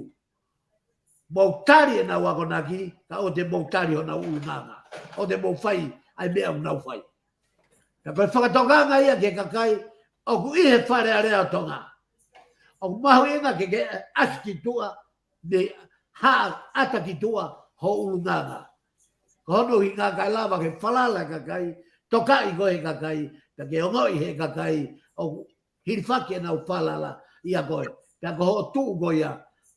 Mou tali ʻenau akonaki, ka ʻoua te mou tali honau ʻulungaanga. ʻOua te mou fai ʻa e meʻa ʻoku nau fai. Ka ko e fakatokanga ia ki he kakai ʻoku ʻi he Fale Alea ʻo Tonga. ʻOku mahuʻinga ke ke ʻasi ki tuʻa, mei he ʻata ki tuʻa ho ʻulungaanga. Ko hono ʻuhinga kae lava ke falala e kakai, tokaʻi koe ʻe he kakai, pea ke ongoʻi ʻe he kakai ʻoku hilifaki ʻenau falala ʻia koe. Pea ko hoʻo tuʻu ko ia,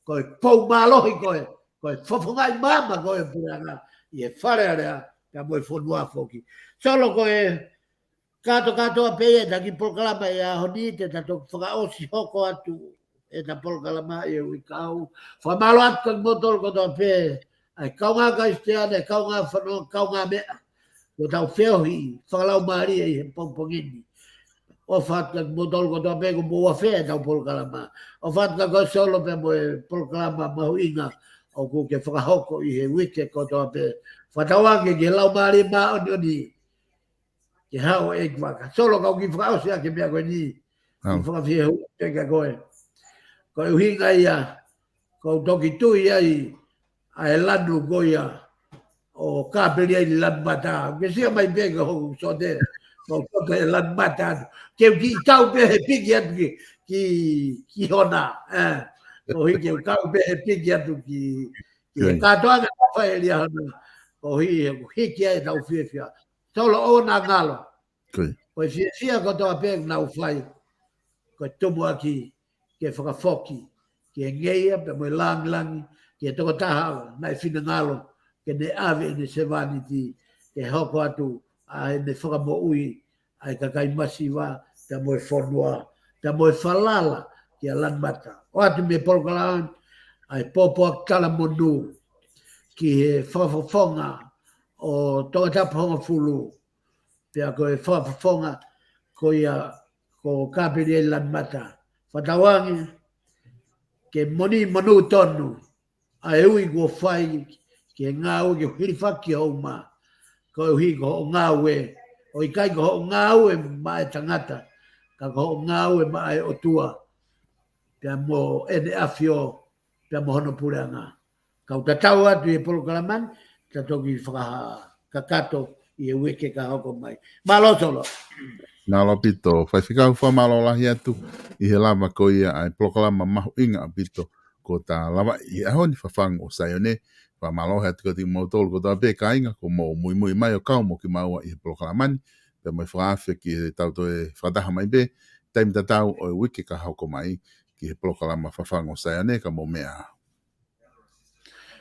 ko e pou mālohi koe, ko e fofongaʻi maama koe ʻo e puleʻanga ʻi he Fale Alea, pea mo e fonua foki. Solo, ko e kātokātoa pē ia ʻeta kiʻi polokalama ʻi he ʻaho ni, te ta toki fakaʻosi hoko atu ʻeta polokalama ʻi he uike kahaʻu. Fakamālō atu kiate kimoutolu kotoa pē, ʻa e kaungā Kalisitiane, kaungā fanongo, kaungā meʻa, ko ʻetau feohi fakalaumālie ʻi he pongipongi ni. ʻOfa atu kiate kimoutolu kotoa pē kuo mou afea ʻetau polokalama. ʻOfa atu kia koe Solo pea mo e polokalama mahuʻinga ʻoku ke fakahoko ʻi he uike kotoa pē. Fakatauange ki he Laumālie Māʻoniʻoni ke hao e kivaka. Solo, kau kiʻi fakaʻosi ʻaki e meʻa ko eni. Kiʻi fakafiehu pē kia koe. Ko e ʻuhinga ia, ʻoku ou toki tui ai ʻa e lanu ko ia ʻo Kapelieli Lanumata. Ke sio mai pē ki hoku sote, ko e sote ʻe Lanumata atu. Ke u kiʻi kau pē he piki atu ki, ki, ki hona. ʻE, koeʻuhi ke u kau pē he piki atu ki, ki he kātoanga ʻoku fai ʻe Liahona. Koeʻuhi he ʻoku hiki ai ʻetau fiefia. Solo, ʻoua naʻa ngalo. Ko e fiefia kotoa pē ʻoku nau fai, ko e tumuʻaki ke fakafoki ki he ngeia pea mo e langilangi ki he tokotaha naʻe finangalo ke ne ʻave ʻene sevāniti ke hoko atu ʻa ʻene fakamoʻui ʻa e kakai masiva pea mo e fonua pea mo e falala kia Lanumata. ʻOatu mei he polokalama ʻa e pōpoaki talamonū ki he fakafofonga ʻo Tongatapu hongofulu, pea ko e fakafofonga ko ia ko Kapelieli Lanumata. Fakatauange ke moni monū tonu ʻa e ui kuo fai ki he ngāue ke hilifaki hoʻo uma. Koeʻuhi ko hoʻo ngāue, ʻoku ʻikai ko hoʻo ngāue maʻa e tangata, ka ko hoʻo ngāue maʻa e ʻOtua, pea mo ʻEne ʻAfio, pea mo Hono puleʻanga. Kau tatau atu ʻi he polokalama ni, ta toki fakakakato ʻi he uike ka hoko mai. Mālō Solo. Mālō ʻaupito, Faifekau, fakamālō lahi atu ʻi he lava ko ia ʻa e polokalama mahuʻinga ʻaupito kuo ta lava ʻi he ʻaho ni, Fafangu ʻo Saione. Fakamālō atu kiate kimoutolu kotoa pē kāinga kuo mou muimui mai ʻo kau mo kimaua ʻi he polokalama ni. pea mo e fakaafe ki he tau toe fakataha mai pē taimi tatau ʻo e uike ka hoko mai ki he polokalama Fafangu ʻo Saione, ka mou meʻa.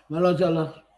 Mālō Tala.